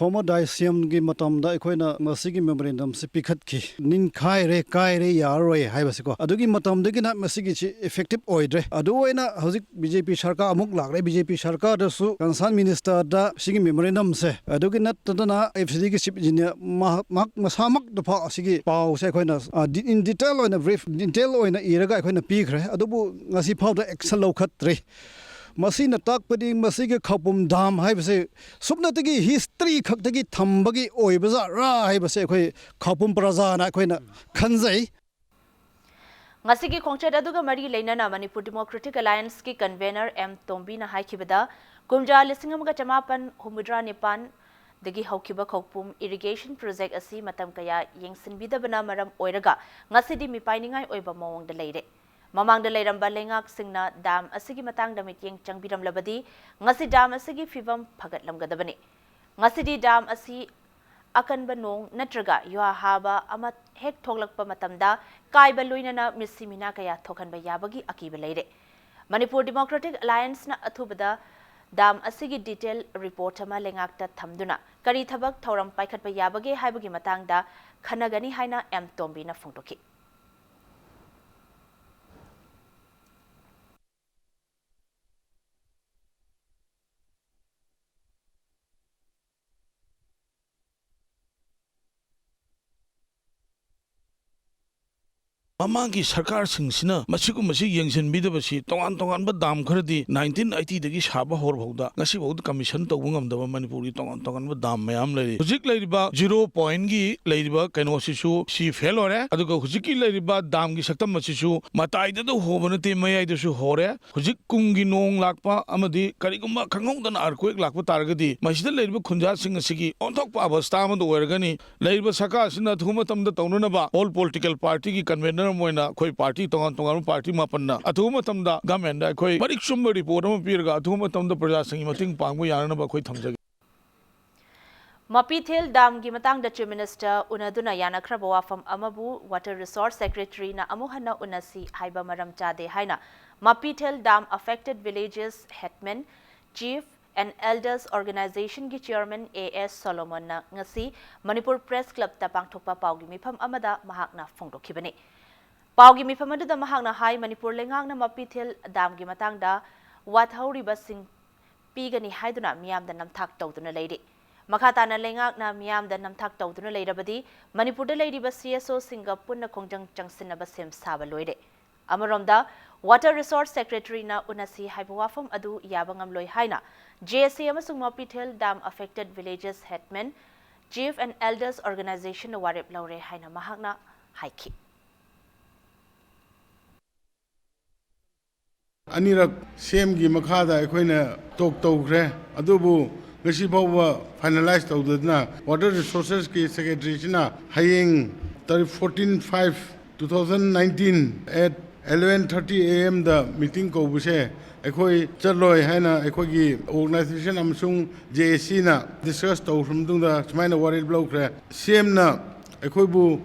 former DICM ꯒꯤ ꯃꯇꯝꯗ ꯑꯩꯈꯣꯏꯅ ꯃꯁꯤꯒꯤ memorandum ꯁꯤ ꯄꯤꯈꯠꯈꯤ꯫ ꯅꯤꯡꯈꯥꯏꯔꯦ, ꯀꯥꯏꯔꯦ, ꯌꯥꯔꯔꯣꯏ ꯍꯥꯏꯕꯁꯤꯀꯣ꯫ ꯑꯗꯨꯒꯤ ꯃꯇꯝꯗꯒꯤꯅ ꯃꯁꯤꯒꯤꯁꯤ effective ꯑꯣꯏꯗ꯭ꯔꯦ꯫ ꯑꯗꯨ ꯑꯣꯏꯅ ꯍꯧꯖꯤꯛ BJP ꯁꯔꯀꯥꯔ ꯑꯃꯨꯛ ꯂꯥꯛꯂꯦ꯫ BJP ꯁꯔꯀꯥꯔꯗꯁꯨ concerned minister ꯗ ꯁꯤꯒꯤ memorandum ꯁꯦ, ꯑꯗꯨꯒꯤ ꯅꯠꯇꯗꯅ FCD ꯒꯤ chief engineer ꯃꯍꯥꯛ, ꯃꯍꯥꯛ ꯃꯁꯥꯃꯛꯇꯐꯥꯎ ꯑꯁꯤꯒꯤ ꯄꯥꯎꯁꯦ ꯑꯩꯈꯣꯏꯅ, ꯑ, ꯗꯤ-, in detail ꯑꯣꯏꯅ, brief detail ꯑꯣꯏꯅ ꯏꯔꯒ ꯑꯩꯈꯣꯏꯅ ꯄꯤꯈ꯭ꯔꯦ꯫ ꯑꯗꯨꯕꯨ ꯉꯁꯤ ꯐꯥꯎꯗ action ꯂꯧꯈꯠꯇ꯭ꯔꯤ꯫ ꯃꯁꯤꯅ ꯇꯥꯛꯄꯗꯤ ꯃꯁꯤꯒꯤ ꯈꯧꯄꯨꯝ dam ꯍꯥꯏꯕꯁꯦ ꯁꯨꯞꯅꯇꯒꯤ history ꯈꯛꯇꯒꯤ ꯊꯝꯕꯒꯤ ꯑꯣꯏꯕꯖꯥꯠꯔꯥ ꯍꯥꯏꯕꯁꯦ ꯑꯩꯈꯣꯏ ꯈꯧꯄꯨꯝ ꯄ꯭ꯔꯖꯥꯅ ꯑꯩꯈꯣꯏꯅ ꯈꯟꯖꯩ꯫ ꯉꯁꯤꯒꯤ ꯈꯣꯡꯆꯠ ꯑꯗꯨꯒ ꯃꯔꯤ ꯂꯩꯅꯅ ꯃꯅꯤꯄꯨꯔ Democratic Alliance ꯀꯤ convener ꯑꯦꯝ ꯇꯣꯝꯕꯤꯅ ꯍꯥꯏꯈꯤꯕꯗ, ꯀꯨꯝꯖꯥ ꯂꯤꯁꯤꯡ ꯑꯃꯒ ꯆꯃꯥꯄꯟ ꯍꯨꯝꯐꯨꯇꯔꯥ ꯅꯤꯄꯥꯟ ꯗꯒꯤ ꯍꯧꯈꯤꯕ ꯈꯧꯄꯨꯝ irrigation project ꯑꯁꯤ ꯃꯇꯝ ꯀꯌꯥ ꯌꯦꯡꯁꯤꯟꯕꯤꯗꯕꯅ ꯃꯔꯝ ꯑꯣꯏꯔꯒ ꯉꯁꯤꯗꯤ ꯃꯤꯄꯥꯏꯅꯤꯡꯉꯥꯏ ꯑꯣꯏꯕ ꯃꯑꯣꯡꯗ ꯂꯩꯔꯦ꯫ ꯃꯃꯥꯡꯗ ꯂꯩꯔꯝꯕ ꯂꯩꯉꯥꯛꯁꯤꯡꯅ dam ꯑꯁꯤꯒꯤ ꯃꯇꯥꯡꯗ ꯃꯤꯠꯌꯦꯡ ꯆꯪꯕꯤꯔꯝꯂꯕꯗꯤ ꯉꯁꯤ dam ꯑꯁꯤꯒꯤ ꯐꯤꯚꯝ ꯐꯒꯠꯂꯝꯒꯗꯕꯅꯤ꯫ ꯉꯁꯤꯗꯤ dam ꯑꯁꯤ ꯑꯀꯟꯕ ꯅꯣꯡ ꯅꯠꯇ꯭ꯔꯒ ꯌꯨꯍꯥ ꯍꯥꯕ ꯑꯃ ꯍꯦꯛ ꯊꯣꯛꯂꯛꯄ ꯃꯇꯝꯗ ꯀꯥꯏꯕ ꯂꯣꯏꯅꯅ ꯃꯤꯁꯤ ꯃꯤꯅꯥ ꯀꯌꯥ ꯊꯣꯛꯍꯟꯕ ꯌꯥꯕꯒꯤ ꯑꯀꯤꯕ ꯂꯩꯔꯦ꯫ ꯃꯅꯤꯄꯨꯔ Democratic Alliance ꯅ ꯑꯊꯨꯕꯗ dam ꯑꯁꯤꯒꯤ detail report ꯑꯃ ꯂꯩꯉꯥꯛꯇ ꯊꯝꯗꯨꯅ ꯀꯔꯤ ꯊꯕꯛ ꯊꯧꯔꯝ ꯄꯥꯏꯈꯠꯄ ꯌꯥꯕꯒꯦ ꯍꯥꯏꯕꯒꯤ ꯃꯇꯥꯡꯗ ꯈꯟꯅꯒꯅꯤ ꯍꯥꯏꯅ ꯑꯦꯝ ꯇꯣꯝꯕꯤꯅ ꯐꯣꯡꯗꯣꯛꯈꯤ꯫ ꯃꯃꯥꯡꯒꯤ ꯁꯔꯀꯥꯔꯁꯤꯡꯁꯤꯅ ꯃꯁꯤꯒꯨꯝꯕꯁꯤ ꯌꯦꯡꯁꯤꯟꯕꯤꯗꯕꯁꯤ ꯇꯣꯉꯥꯟ ꯇꯣꯉꯥꯟꯕ dam ꯈꯔꯗꯤ nineteen eighty ꯗꯒꯤ ꯁꯥꯕ ꯍꯧꯔꯐꯥꯎꯗ ꯉꯁꯤꯐꯥꯎꯗ commission ꯇꯧꯕ ꯉꯝꯗꯕ ꯃꯅꯤꯄꯨꯔꯒꯤ ꯇꯣꯉꯥꯟ ꯇꯣꯉꯥꯟꯕ dam ꯃꯌꯥꯝ ꯂꯩꯔꯤ꯫ ꯍꯧꯖꯤꯛ ꯂꯩꯔꯤꯕ zero point ꯒꯤ ꯂꯩꯔꯤꯕ ꯀꯩꯅꯣꯁꯤꯁꯨ ꯁꯤ fail ꯑꯣꯏꯔꯦ꯫ ꯑꯗꯨꯒ ꯍꯧꯖꯤꯛꯀꯤ ꯂꯩꯔꯤꯕ dam ꯒꯤ ꯁꯛꯇꯝ ꯑꯁꯤꯁꯨ ꯃꯇꯥꯏꯗꯇ ꯍꯣꯕ ꯅꯠꯇꯦ, ꯃꯌꯥꯏꯗꯁꯨ ꯍꯣꯔꯦ꯫ ꯍꯧꯖꯤꯛ ꯀꯨꯝꯒꯤ ꯅꯣꯡ ꯂꯥꯛꯄ ꯑꯃꯗꯤ ꯀꯔꯤꯒꯨꯝꯕ ꯈꯪꯍꯧꯗꯅ earthquake ꯂꯥꯛꯄ ꯇꯥꯔꯒꯗꯤ ꯃꯁꯤꯗ ꯂꯩꯔꯤꯕ ꯈꯨꯟꯖꯥꯁꯤꯡ ꯑꯁꯤꯒꯤ ꯑꯣꯟꯊꯣꯛꯄ ꯑꯕꯁꯊꯥ ꯑꯃꯗ ꯑꯣꯏꯔꯒꯅꯤ꯫ ꯂꯩꯔꯤꯕ ꯁꯔꯀꯥꯔ ꯑꯁꯤꯅ ꯑꯊꯨꯕ ꯃꯇꯝꯗ ꯇꯧꯅꯅꯕ all political party ꯒꯤ convener ꯑꯃ ꯑꯣꯏꯅ ꯑꯩꯈꯣꯏ party ꯇꯣꯉꯥꯟ ꯇꯣꯉꯥꯟꯕ party ꯃꯥꯄꯟꯅ ꯑꯊꯨꯕ ꯃꯇꯝꯗ government ꯗ ꯑꯩꯈꯣꯏ ꯃꯔꯤꯛ ꯆꯨꯝꯕ report ꯑꯃ ꯄꯤꯔꯒ ꯑꯊꯨꯕ ꯃꯇꯝꯗ ꯄ꯭ꯔꯖꯥꯁꯤꯡꯒꯤ ꯃꯇꯦꯡ ꯄꯥꯡꯕ ꯌꯥꯅꯅꯕ ꯑꯩꯈꯣꯏ ꯊꯝꯖꯒꯦ꯫ ꯃꯄꯤꯊꯦꯜ dam ꯒꯤ ꯃꯇꯥꯡꯗ Chief Minister ꯎꯅꯗꯨꯅ ꯌꯥꯅꯈ꯭ꯔꯕ ꯋꯥꯐꯝ ꯑꯃꯕꯨ Water Resource Secretary ꯅ ꯑꯃꯨꯛ ꯍꯟꯅ ꯎꯅꯁꯤ ꯍꯥꯏꯕ ꯃꯔꯝ ꯆꯥꯗꯦ ꯍꯥꯏꯅ Mapithel dam affected villages headman, chief, and elders ꯑꯣꯔꯒꯅꯥꯏꯖꯦꯁꯟꯒꯤ ꯆꯤꯌꯔꯃꯦꯟ ꯑꯦ ꯑꯦꯁ ꯁꯣꯂꯣꯃꯣꯟꯅ ꯉꯁꯤ ꯃꯅꯤꯄꯨꯔ ꯄ꯭ꯔꯦꯁ ꯀ꯭ꯂꯕꯇ ꯄꯥꯡꯊꯣꯛꯄ ꯄꯥꯎꯒꯤ ꯃꯤꯐꯝ ꯑꯃꯗ ꯃꯍꯥꯛꯅ ꯐꯣꯡꯗꯣꯛꯈꯤꯕꯅꯤ꯫ ꯄꯥꯎꯒꯤ ꯃꯤꯐꯝ ꯑꯗꯨꯗ ꯃꯍꯥꯛꯅ ꯍꯥꯏ, ꯃꯅꯤꯄꯨꯔ ꯂꯩꯉꯥꯛꯅ ꯃꯄꯤꯊꯦꯜ ꯗꯥꯝꯒꯤ ꯃꯇꯥꯡꯗ ꯋꯥꯊꯍꯧꯔꯤꯕꯁꯤꯡ ꯄꯤꯒꯅꯤ ꯍꯥꯏꯗꯨꯅ ꯃꯤꯌꯥꯝꯗ ꯅꯝꯊꯥꯛ ꯇꯧꯗꯨꯅ ꯂꯩꯔꯤ꯫ ꯃꯈꯥ ꯇꯥꯅ ꯂꯩꯉꯥꯛꯅ ꯃꯤꯌꯥꯝꯗ ꯅꯝꯊꯥꯛ ꯇꯧꯗꯨꯅ ꯂꯩꯔꯕꯗꯤ ꯃꯅꯤꯄꯨꯔꯗ ꯂꯩꯔꯤꯕ ꯁꯤ ꯑꯦꯁ ꯑꯣꯁꯤꯡꯒ ꯄꯨꯟꯅ ꯈꯣꯡꯖꯪ ꯆꯪꯁꯤꯟꯅꯕ ꯁꯦꯝ ꯁꯥꯕ ꯂꯣꯏꯔꯦ꯫ ꯑꯃꯔꯣꯝꯗ, ꯋꯥꯇꯔ ꯔꯤꯁꯣꯔꯁ ꯁꯦꯀ꯭ꯔꯦꯇꯔꯤꯅ ꯎꯅꯁꯤ ꯍꯥꯏꯕ ꯋꯥꯐꯝ ꯑꯗꯨ ꯌꯥꯕ ꯉꯝꯂꯣꯏ ꯍꯥꯏꯅ ꯖꯦ ꯑꯦꯁ ꯁꯤ ꯑꯃꯁꯨꯡ ꯃꯄꯤꯊꯦꯜ dam ꯑꯦꯐꯦꯛꯇꯦꯗ villages ꯍꯦꯗꯃꯦꯟ, chief and elders ꯑꯣꯔꯒꯅꯥꯏꯖꯦꯁꯟꯅ ꯋꯥꯔꯦꯞ ꯂꯧꯔꯦ ꯍꯥꯏꯅ ꯃꯍꯥꯛꯅ ꯍꯥꯏꯈꯤ꯫ ꯑꯅꯤꯔꯛ ꯁꯤ ꯑꯦꯝꯒꯤ ꯃꯈꯥꯗ ꯑꯩꯈꯣꯏꯅ ꯇꯣꯛ ꯇꯧꯈ꯭ꯔꯦ, ꯑꯗꯨꯕꯨ ꯉꯁꯤ ꯐꯥꯎꯕ ꯐꯥꯏꯅꯦꯂꯥꯏꯖ ꯇꯧꯗꯗꯅ ꯋꯥꯇꯔ ꯔꯤꯁꯣꯔꯁꯦꯁꯀꯤ ꯁꯦꯀ꯭ꯔꯦꯇꯔꯤꯁꯤꯅ ꯍꯌꯦꯡ ꯇꯥꯔꯤꯛ fourteen five two thousand nineteen at eleven thirty A M ꯗ ꯃꯤꯇꯤꯡ ꯀꯧꯕꯁꯦ ꯑꯩꯈꯣꯏ ꯆꯠꯂꯣꯏ ꯍꯥꯏꯅ ꯑꯩꯈꯣꯏꯒꯤ ꯑꯣꯔꯒꯅꯥꯏꯖꯦꯁꯟ ꯑꯃꯁꯨꯡ ꯖꯦ ꯑꯦ ꯁꯤꯅ ꯗꯤꯁꯀꯁ ꯇꯧꯈ꯭ꯔ ꯃꯇꯨꯡꯗ ꯁꯨꯃꯥꯏꯅ ꯋꯥꯔꯦꯞ ꯂꯧꯈ꯭ꯔꯦ꯫ ꯁꯤ ꯑꯦꯝꯅ ꯑꯩꯈꯣꯏꯕꯨ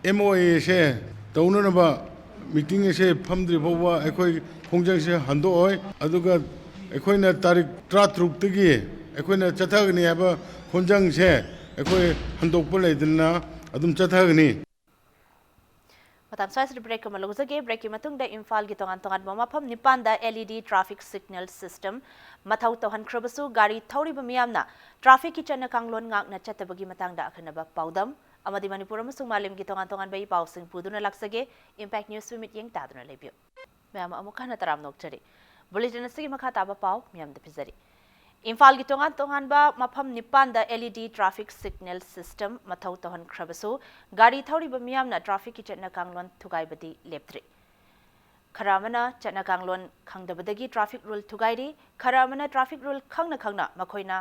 ꯑꯦꯝ ꯑꯣ ꯑꯦꯁꯦ ꯇꯧꯅꯅꯕ ꯃꯤꯇꯤꯡ ꯑꯁꯦ ꯐꯝꯗ꯭ꯔꯤ ꯐꯥꯎꯕ ꯑꯩꯈꯣꯏ ꯈꯣꯡꯖꯪꯁꯦ ꯍꯟꯗꯣꯛꯑꯣꯏ꯫ ꯑꯗꯨꯒ ꯑꯩꯈꯣꯏꯅ ꯇꯥꯔꯤꯛ ꯇꯔꯥꯇꯔꯨꯛꯇꯒꯤ ꯑꯩꯈꯣꯏꯅ ꯆꯠꯊꯒꯅꯤ ꯍꯥꯏꯕ ꯈꯣꯡꯖꯪꯁꯦ ꯑꯩꯈꯣꯏ ꯍꯟꯗꯣꯛꯄ ꯂꯩꯗꯅ ꯑꯗꯨꯝ ꯆꯠꯊꯒꯅꯤ꯫ ꯃꯇꯥꯡ ꯁ꯭ꯋꯥꯏꯁꯤꯗ ꯕ꯭ꯔꯦꯛ ꯑꯃ ꯂꯧꯖꯒꯦ꯫ ꯕ꯭ꯔꯦꯛꯀꯤ ꯃꯇꯨꯡꯗ ꯏꯝꯐꯥꯜꯒꯤ ꯇꯣꯉꯥꯟ ꯇꯣꯉꯥꯟꯕ ꯃꯐꯝ ꯅꯤꯄꯥꯟꯗ L E D traffic signal system ꯃꯊꯧ ꯇꯧꯍꯟꯈ꯭ꯔꯕꯁꯨ ꯒꯥꯔꯤ ꯊꯧꯔꯤꯕ ꯃꯤꯌꯥꯝꯅ ꯇ꯭ꯔꯥꯐꯤꯛꯀꯤ ꯆꯠꯅ ꯀꯥꯡꯂꯣꯟ ꯉꯥꯛꯅ ꯆꯠꯇꯕꯒꯤ ꯃꯇꯥꯡꯗ ꯑꯈꯟꯅꯕ ꯄꯥꯎꯗꯝ ꯑꯃꯗꯤ ꯃꯅꯤꯄꯨꯔ ꯑꯃꯁꯨꯡ ꯃꯥꯂꯦꯝꯒꯤ ꯇꯣꯉꯥꯟ ꯇꯣꯉꯥꯟꯕ ꯏ ꯄꯥꯎꯁꯤꯡ ꯄꯨꯗꯨꯅ ꯂꯥꯛꯆꯒꯦ꯫ ꯏꯝꯄꯦꯛ ꯅ꯭ꯌꯨꯁ ꯃꯤꯠꯌꯦꯡ ꯇꯥꯗꯨꯅ ꯂꯩꯕꯤꯌꯨ꯫ ꯃꯌꯥꯝ ꯑꯃꯨꯛ ꯍꯟꯅ ꯇꯔꯥꯝꯅ ꯑꯣꯛꯆꯔꯤ꯫ ꯕꯨꯂꯦꯇꯤꯟ ꯑꯁꯤꯒꯤ ꯃꯈꯥ ꯇꯥꯕ ꯄꯥꯎ ꯃꯌꯥꯝꯗ ꯄꯤꯖꯔꯤ꯫ ꯏꯝꯐꯥꯜꯒꯤ ꯇꯣꯉꯥꯟ ꯇꯣꯉꯥꯟꯕ ꯃꯐꯝ ꯅꯤꯄꯥꯟꯗ L E D traffic signal system ꯃꯊꯧ ꯇꯧꯍꯟꯈ꯭ꯔꯕꯁꯨ ꯒꯥꯔꯤ ꯊꯧꯔꯤꯕ ꯃꯤꯌꯥꯝꯅ ꯇ꯭ꯔꯥꯐꯤꯛꯀꯤ ꯆꯠꯅ ꯀꯥꯡꯂꯣꯟ ꯊꯨꯒꯥꯏꯕꯗꯤ ꯂꯦꯞꯇ꯭ꯔꯤ꯫ ꯈꯔ ꯑꯃꯅ ꯆꯠꯅ ꯀꯥꯡꯂꯣꯟ ꯈꯪꯗꯕꯗꯒꯤ ꯇ꯭ꯔꯥꯐꯤꯛ ꯔꯨꯜ ꯊꯨꯒꯥꯏꯔꯤ, ꯈꯔ ꯑꯃꯅ ꯇ꯭ꯔꯥꯐꯤꯛ ꯔꯨꯜ ꯈꯪꯅ ꯈꯪꯅ ꯃꯈꯣꯏꯅ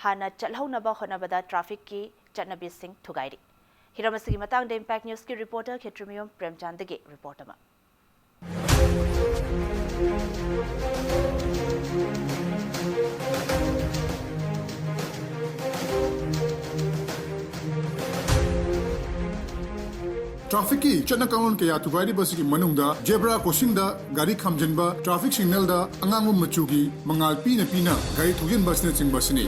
ꯍꯥꯟꯅ ꯆꯠꯍꯧꯅꯕ ꯍꯣꯠꯅꯕꯗ ꯇ꯭ꯔꯥꯐꯤꯛꯀꯤ ꯆꯠꯅꯕꯤꯁꯤꯡ ꯊꯨꯒꯥꯏꯔꯤ꯫ ꯍꯤꯔꯝ ꯑꯁꯤꯒꯤ ꯃꯇꯥꯡꯗ ꯏꯝꯄꯦꯛ ꯅ꯭ꯌꯨꯁꯀꯤ ꯔꯤꯄꯣꯔꯇꯔ ꯈꯦꯇ꯭ꯔꯤꯃꯌꯨꯝ ꯄ꯭ꯔꯦꯝꯆꯥꯟꯗꯒꯤ ꯔꯤꯄꯣꯔꯠ ꯑꯃ꯫ ꯇ꯭ꯔꯥꯐꯤꯛꯀꯤ ꯆꯠꯅ ꯀꯥꯡꯂꯣꯟ ꯀꯌꯥ ꯊꯨꯒꯥꯏꯔꯤꯕꯁꯤꯒꯤ ꯃꯅꯨꯡꯗ ꯖꯦꯕ꯭ꯔꯥ ꯀ꯭ꯔꯣꯁꯤꯡꯗ ꯒꯥꯔꯤ ꯈꯥꯝꯖꯤꯟꯕ, ꯇ꯭ꯔꯥꯐꯤꯛ ꯁꯤꯒꯅꯦꯜꯗ ꯑꯉꯥꯡꯕ ꯃꯆꯨꯒꯤ ꯃꯉꯥꯜ ꯄꯤꯅ ꯄꯤꯅ ꯒꯥꯔꯤ ꯊꯧꯖꯤꯟꯕ ꯑꯁꯤꯅꯆꯤꯡꯕ ꯑꯁꯤꯅꯤ꯫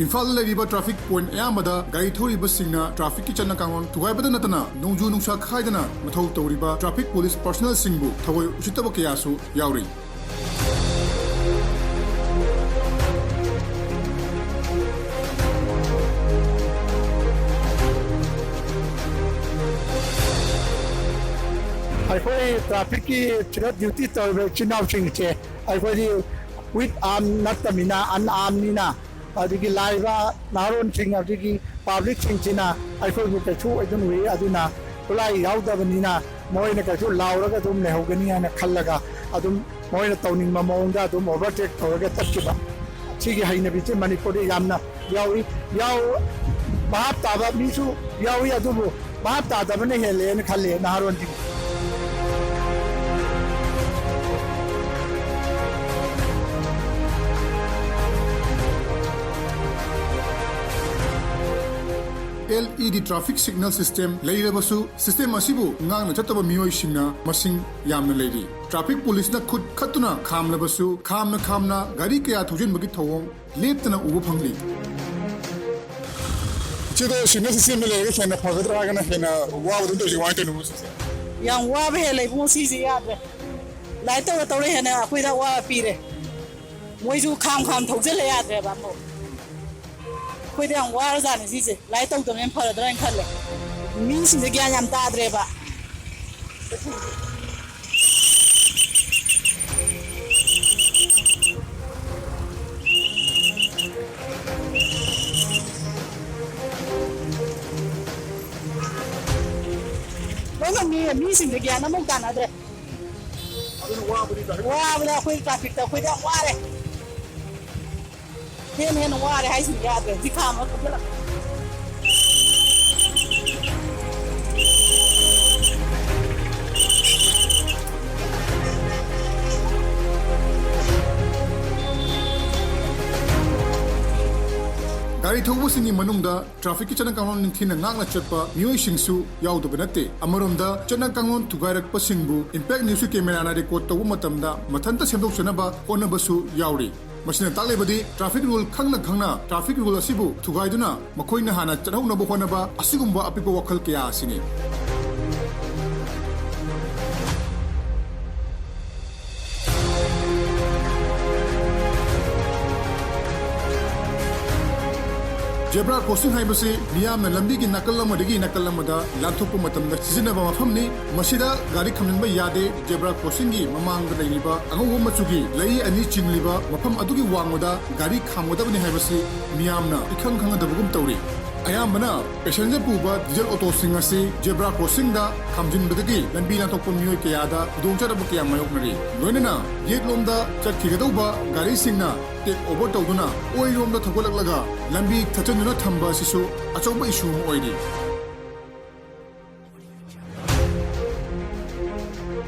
ꯏꯝꯐꯥꯜꯗ ꯂꯩꯔꯤꯕ ꯇ꯭ꯔꯥꯐꯤꯛ ꯄꯣꯏꯟꯠ ꯑꯌꯥꯝꯕꯗ ꯒꯥꯔꯤ ꯊꯧꯔꯤꯕꯁꯤꯡꯅ ꯇ꯭ꯔꯥꯐꯤꯛꯀꯤ ꯆꯠꯅ ꯀꯥꯡꯂꯣꯟ ꯊꯨꯒꯥꯏꯕꯗ ꯅꯠꯇꯅ ꯅꯣꯡꯖꯨ ꯅꯨꯡꯁꯥ ꯈꯥꯏꯗꯅ ꯃꯊꯧ ꯇꯧꯔꯤꯕ ꯇ꯭ꯔꯥꯐꯤꯛ ꯄꯨꯂꯤꯁ ꯄꯥꯔꯁꯣꯅꯦꯜꯁꯤꯡꯕꯨ ꯊꯑꯣꯏ ꯎꯁꯤꯠꯇꯕ ꯀꯌꯥꯁꯨ ꯌꯥꯎꯔꯤ꯫ ꯑꯩꯈꯣꯏ ꯇ꯭ꯔꯥꯐꯤꯛꯀꯤ ꯁꯤꯗ ꯗ꯭ꯌꯨꯇꯤ ꯇꯧꯔꯤꯕ ꯏꯆꯤꯟ ꯏꯅꯥꯎꯁꯤꯡꯁꯦ ꯑꯩꯈꯣꯏꯗꯤ ꯋꯤꯠ ꯑꯥꯔꯝ ꯅꯠꯇꯕꯅꯤꯅ, ꯑꯟꯑꯥꯔꯝꯅꯤꯅ, ꯑꯗꯒꯤ ꯂꯥꯛꯏꯕ ꯅꯍꯥꯔꯣꯟꯁꯤꯡ, ꯑꯗꯒꯤ ꯄꯕ꯭ꯂꯤꯛꯁꯤꯡꯁꯤꯅ ꯑꯩꯈꯣꯏꯕꯨ ꯀꯩꯁꯨ ꯑꯗꯨꯝ ꯎꯏ꯫ ꯑꯗꯨꯅ ꯈꯨꯠꯂꯥꯏ ꯌꯥꯎꯗꯕꯅꯤꯅ ꯃꯣꯏꯅ ꯀꯩꯁꯨ ꯂꯥꯎꯔꯒ ꯑꯗꯨꯝ ꯂꯩꯍꯧꯒꯅꯤ ꯍꯥꯏꯅ ꯈꯜꯂꯒ ꯑꯗꯨꯝ ꯃꯣꯏꯅ ꯇꯧꯅꯤꯡꯕ ꯃꯑꯣꯡꯗ ꯑꯗꯨꯝ ꯑꯣꯚꯔꯇꯦꯛ ꯇꯧꯔꯒ ꯆꯠꯈꯤꯕ꯫ ꯁꯤꯒꯤ ꯍꯩꯅꯕꯤꯁꯦ ꯃꯅꯤꯄꯨꯔꯗ ꯌꯥꯝꯅ ꯌꯥꯎꯏ꯫ ꯌꯥꯎ-, ꯚꯥꯞ ꯇꯥꯕ ꯃꯤꯁꯨ ꯌꯥꯎꯏ, ꯑꯗꯨꯕꯨ ꯚꯥꯞ ꯇꯥꯗꯕꯅ ꯍꯦꯜꯂꯦꯅ ꯈꯜꯂꯦ ꯅꯍꯥꯔꯣꯟꯁꯤꯡ꯫ ꯑꯦꯜ ꯏ ꯗꯤ traffic signal system ꯂꯩꯔꯕꯁꯨ, system ꯑꯁꯤꯕꯨ ꯉꯥꯛꯅ ꯆꯠꯇꯕ ꯃꯤꯑꯣꯏꯁꯤꯡꯅ ꯃꯁꯤꯡ ꯌꯥꯝꯅ ꯂꯩꯔꯤ꯫ ꯇ꯭ꯔꯥꯐꯤꯛ ꯄꯨꯂꯤꯁꯅ ꯈꯨꯠ ꯈꯠꯇꯨꯅ ꯈꯥꯝꯂꯕꯁꯨ, ꯈꯥꯝꯅ ꯈꯥꯝꯅ ꯒꯥꯔꯤ ꯀꯌꯥ ꯊꯧꯖꯤꯟꯕꯒꯤ ꯊꯧꯑꯣꯡ ꯂꯦꯞꯇꯅ ꯎꯕ ꯐꯪꯂꯤ꯫ ꯏꯆꯦꯗꯣ signal system ꯂꯩꯔꯒ ꯍꯦꯟꯅ ꯐꯒꯗ꯭ꯔꯥ ꯍꯥꯏꯒꯅ ꯍꯦꯟꯅ ꯋꯥꯕꯗꯧꯅ ꯇꯧꯔꯤꯁꯦ ꯀꯃꯥꯏꯅ ꯇꯧꯔꯤꯅꯣ ꯁꯤꯁꯦ? ꯌꯥꯝ ꯋꯥꯕ ꯍꯦꯜꯂꯦ ꯏꯕꯨꯡꯉꯣ, ꯁꯤꯁꯦ ꯌꯥꯗ꯭ꯔꯦ꯫ ꯂꯥꯏꯠ ꯇꯧꯔ ꯇꯧꯔ ꯍꯦꯟꯅ ꯑꯩꯈꯣꯏꯗ ꯑꯋꯥꯕ ꯄꯤꯔꯦ꯫ ꯃꯣꯏꯁꯨ ꯈꯥꯝ ꯈꯥꯝ ꯊꯧꯖꯤꯜꯂ ꯌꯥꯗ꯭ꯔꯦꯕ ꯑꯃꯨꯛ꯫ ꯑꯩꯈꯣꯏꯗ ꯌꯥꯝ ꯋꯥꯔꯖꯥꯠꯅꯤ ꯁꯤꯁꯦ꯫ ꯂꯥꯏꯠ ꯇꯧꯗꯕꯅ ꯍꯦꯟꯅ ꯐꯔꯗ꯭ꯔꯥ ꯍꯥꯏꯅ ꯈꯜꯂꯦ꯫ ꯃꯤꯁꯤꯡꯁꯦ ꯒ꯭ꯌꯥꯟ ꯌꯥꯝ ꯇꯥꯗ꯭ꯔꯦꯕ꯫ ꯂꯣꯏꯅ ꯃꯤ, ꯃꯤꯁꯤꯡꯁꯦ ꯒ꯭ꯌꯥꯟ ꯑꯃꯐꯥꯎ ꯇꯥꯅꯗ꯭ꯔꯦ꯫ ꯑꯗꯨꯅ ꯋꯥꯕꯗꯤ ꯇꯥꯔꯦ꯫ ꯋꯥꯕꯗ ꯑꯩꯈꯣꯏ ꯇ꯭ꯔꯥꯐꯤꯛꯇ ꯑꯩꯈꯣꯏꯗꯤ ꯌꯥꯝ ꯋꯥꯔꯦ꯫ ꯍꯦꯟꯅ ꯍꯦꯟꯅ ꯋꯥꯔꯦ ꯍꯥꯏꯁꯤꯅꯤ, ꯌꯥꯗ꯭ꯔꯦ꯫ ꯍꯧꯖꯤꯛ ꯈꯥꯝꯃꯒ ꯊꯧꯖꯤꯜꯂꯛꯄ꯫ ꯒꯥꯔꯤ ꯊꯧꯕꯁꯤꯡꯒꯤ ꯃꯅꯨꯡꯗ ꯇ꯭ꯔꯥꯐꯤꯛꯀꯤ ꯆꯠꯅ ꯀꯥꯡꯂꯣꯟ ꯅꯤꯡꯊꯤꯅ ꯉꯥꯛꯅ ꯆꯠꯄ ꯃꯤꯑꯣꯏꯁꯤꯡꯁꯨ ꯌꯥꯎꯗꯕ ꯅꯠꯇꯦ꯫ ꯑꯃꯔꯣꯝꯗ, ꯆꯠꯅ ꯀꯥꯡꯂꯣꯟ ꯊꯨꯒꯥꯏꯔꯛꯄꯁꯤꯡꯕꯨ ꯏꯝꯄꯦꯛ ꯅ꯭ꯌꯨꯁꯀꯤ ꯀꯦꯃꯦꯔꯥꯅ ꯔꯦꯀꯣꯔꯗ ꯇꯧꯕ ꯃꯇꯝꯗ ꯃꯊꯟꯇ ꯁꯦꯝꯗꯣꯛꯆꯅꯕ ꯍꯣꯠꯅꯕꯁꯨ ꯌꯥꯎꯔꯤ꯫ ꯃꯁꯤꯅ ꯇꯥꯛꯂꯤꯕꯗꯤ, ꯇ꯭ꯔꯥꯐꯤꯛ ꯔꯨꯜ ꯈꯪꯅ ꯈꯪꯅ ꯇ꯭ꯔꯥꯐꯤꯛ ꯔꯨꯜ ꯑꯁꯤꯕꯨ ꯊꯨꯒꯥꯏꯗꯨꯅ ꯃꯈꯣꯏꯅ ꯍꯥꯟꯅ ꯆꯠꯍꯧꯅꯕ ꯍꯣꯠꯅꯕ ꯑꯁꯤꯒꯨꯝꯕ ꯑꯄꯤꯛꯄ ꯋꯥꯈꯜ ꯀꯌꯥ ꯑꯁꯤꯅꯤ꯫ ꯖꯦꯕ꯭ꯔꯥ ꯀ꯭ꯔꯣꯁꯤꯡ ꯍꯥꯏꯕꯁꯤ ꯃꯤꯌꯥꯝꯅ ꯂꯝꯕꯤꯒꯤ ꯅꯥꯀꯜ ꯑꯃꯗꯒꯤ ꯅꯥꯀꯜ ꯑꯃꯗ ꯂꯥꯟꯊꯣꯛꯄ ꯃꯇꯝꯗ ꯁꯤꯖꯤꯟꯅꯕ ꯃꯐꯝꯅꯤ꯫ ꯃꯁꯤꯗ ꯒꯥꯔꯤ ꯈꯥꯝꯖꯤꯟꯕ ꯌꯥꯗꯦ꯫ ꯖꯦꯕ꯭ꯔꯥ ꯀ꯭ꯔꯣꯁꯤꯡꯒꯤ ꯃꯃꯥꯡꯗ ꯂꯩꯔꯤꯕ ꯑꯉꯧꯕ ꯃꯆꯨꯒꯤ ꯂꯩ ꯑꯅꯤ ꯆꯤꯡꯂꯤꯕ ꯃꯐꯝ ꯑꯗꯨꯒꯤ ꯋꯥꯡꯃꯗ ꯒꯥꯔꯤ ꯈꯥꯝꯒꯗꯕꯅꯤ ꯍꯥꯏꯕꯁꯤ ꯃꯤꯌꯥꯝꯅ ꯏꯈꯪ ꯈꯪꯅꯗꯕꯒꯨꯝ ꯇꯧꯔꯤ꯫ ꯑꯌꯥꯝꯕꯅ ꯄꯦꯁꯦꯟꯖꯔ ꯄꯨꯕ ꯗꯤꯖꯜ ꯑꯣꯇꯣꯁꯤꯡ ꯑꯁꯤ ꯖꯦꯕ꯭ꯔꯥ ꯀ꯭ꯔꯣꯁꯤꯡꯗ ꯈꯥꯝꯖꯤꯟꯕꯗꯒꯤ ꯂꯝꯕꯤ ꯂꯥꯟꯊꯣꯛꯄ ꯃꯤꯑꯣꯏ ꯀꯌꯥꯗ ꯈꯨꯗꯣꯡꯆꯥꯗꯕ ꯀꯌꯥ ꯃꯥꯌꯣꯛꯅꯔꯤ꯫ ꯂꯣꯏꯅꯅ ꯌꯦꯠꯂꯣꯝꯗ ꯆꯠꯈꯤꯒꯗꯧꯕ ꯒꯥꯔꯤꯁꯤꯡꯅ ꯇꯦꯛ ꯑꯣꯚꯔ ꯇꯧꯗꯨꯅ ꯑꯣꯏꯔꯣꯝꯗ ꯊꯧꯒꯠꯂꯛꯂꯒ ꯂꯝꯕꯤ ꯊꯠꯆꯤꯟꯗꯨꯅ ꯊꯝꯕ ꯑꯁꯤꯁꯨ ꯑꯆꯧꯕ ꯏꯁꯨ ꯑꯃ ꯑꯣꯏꯔꯤ꯫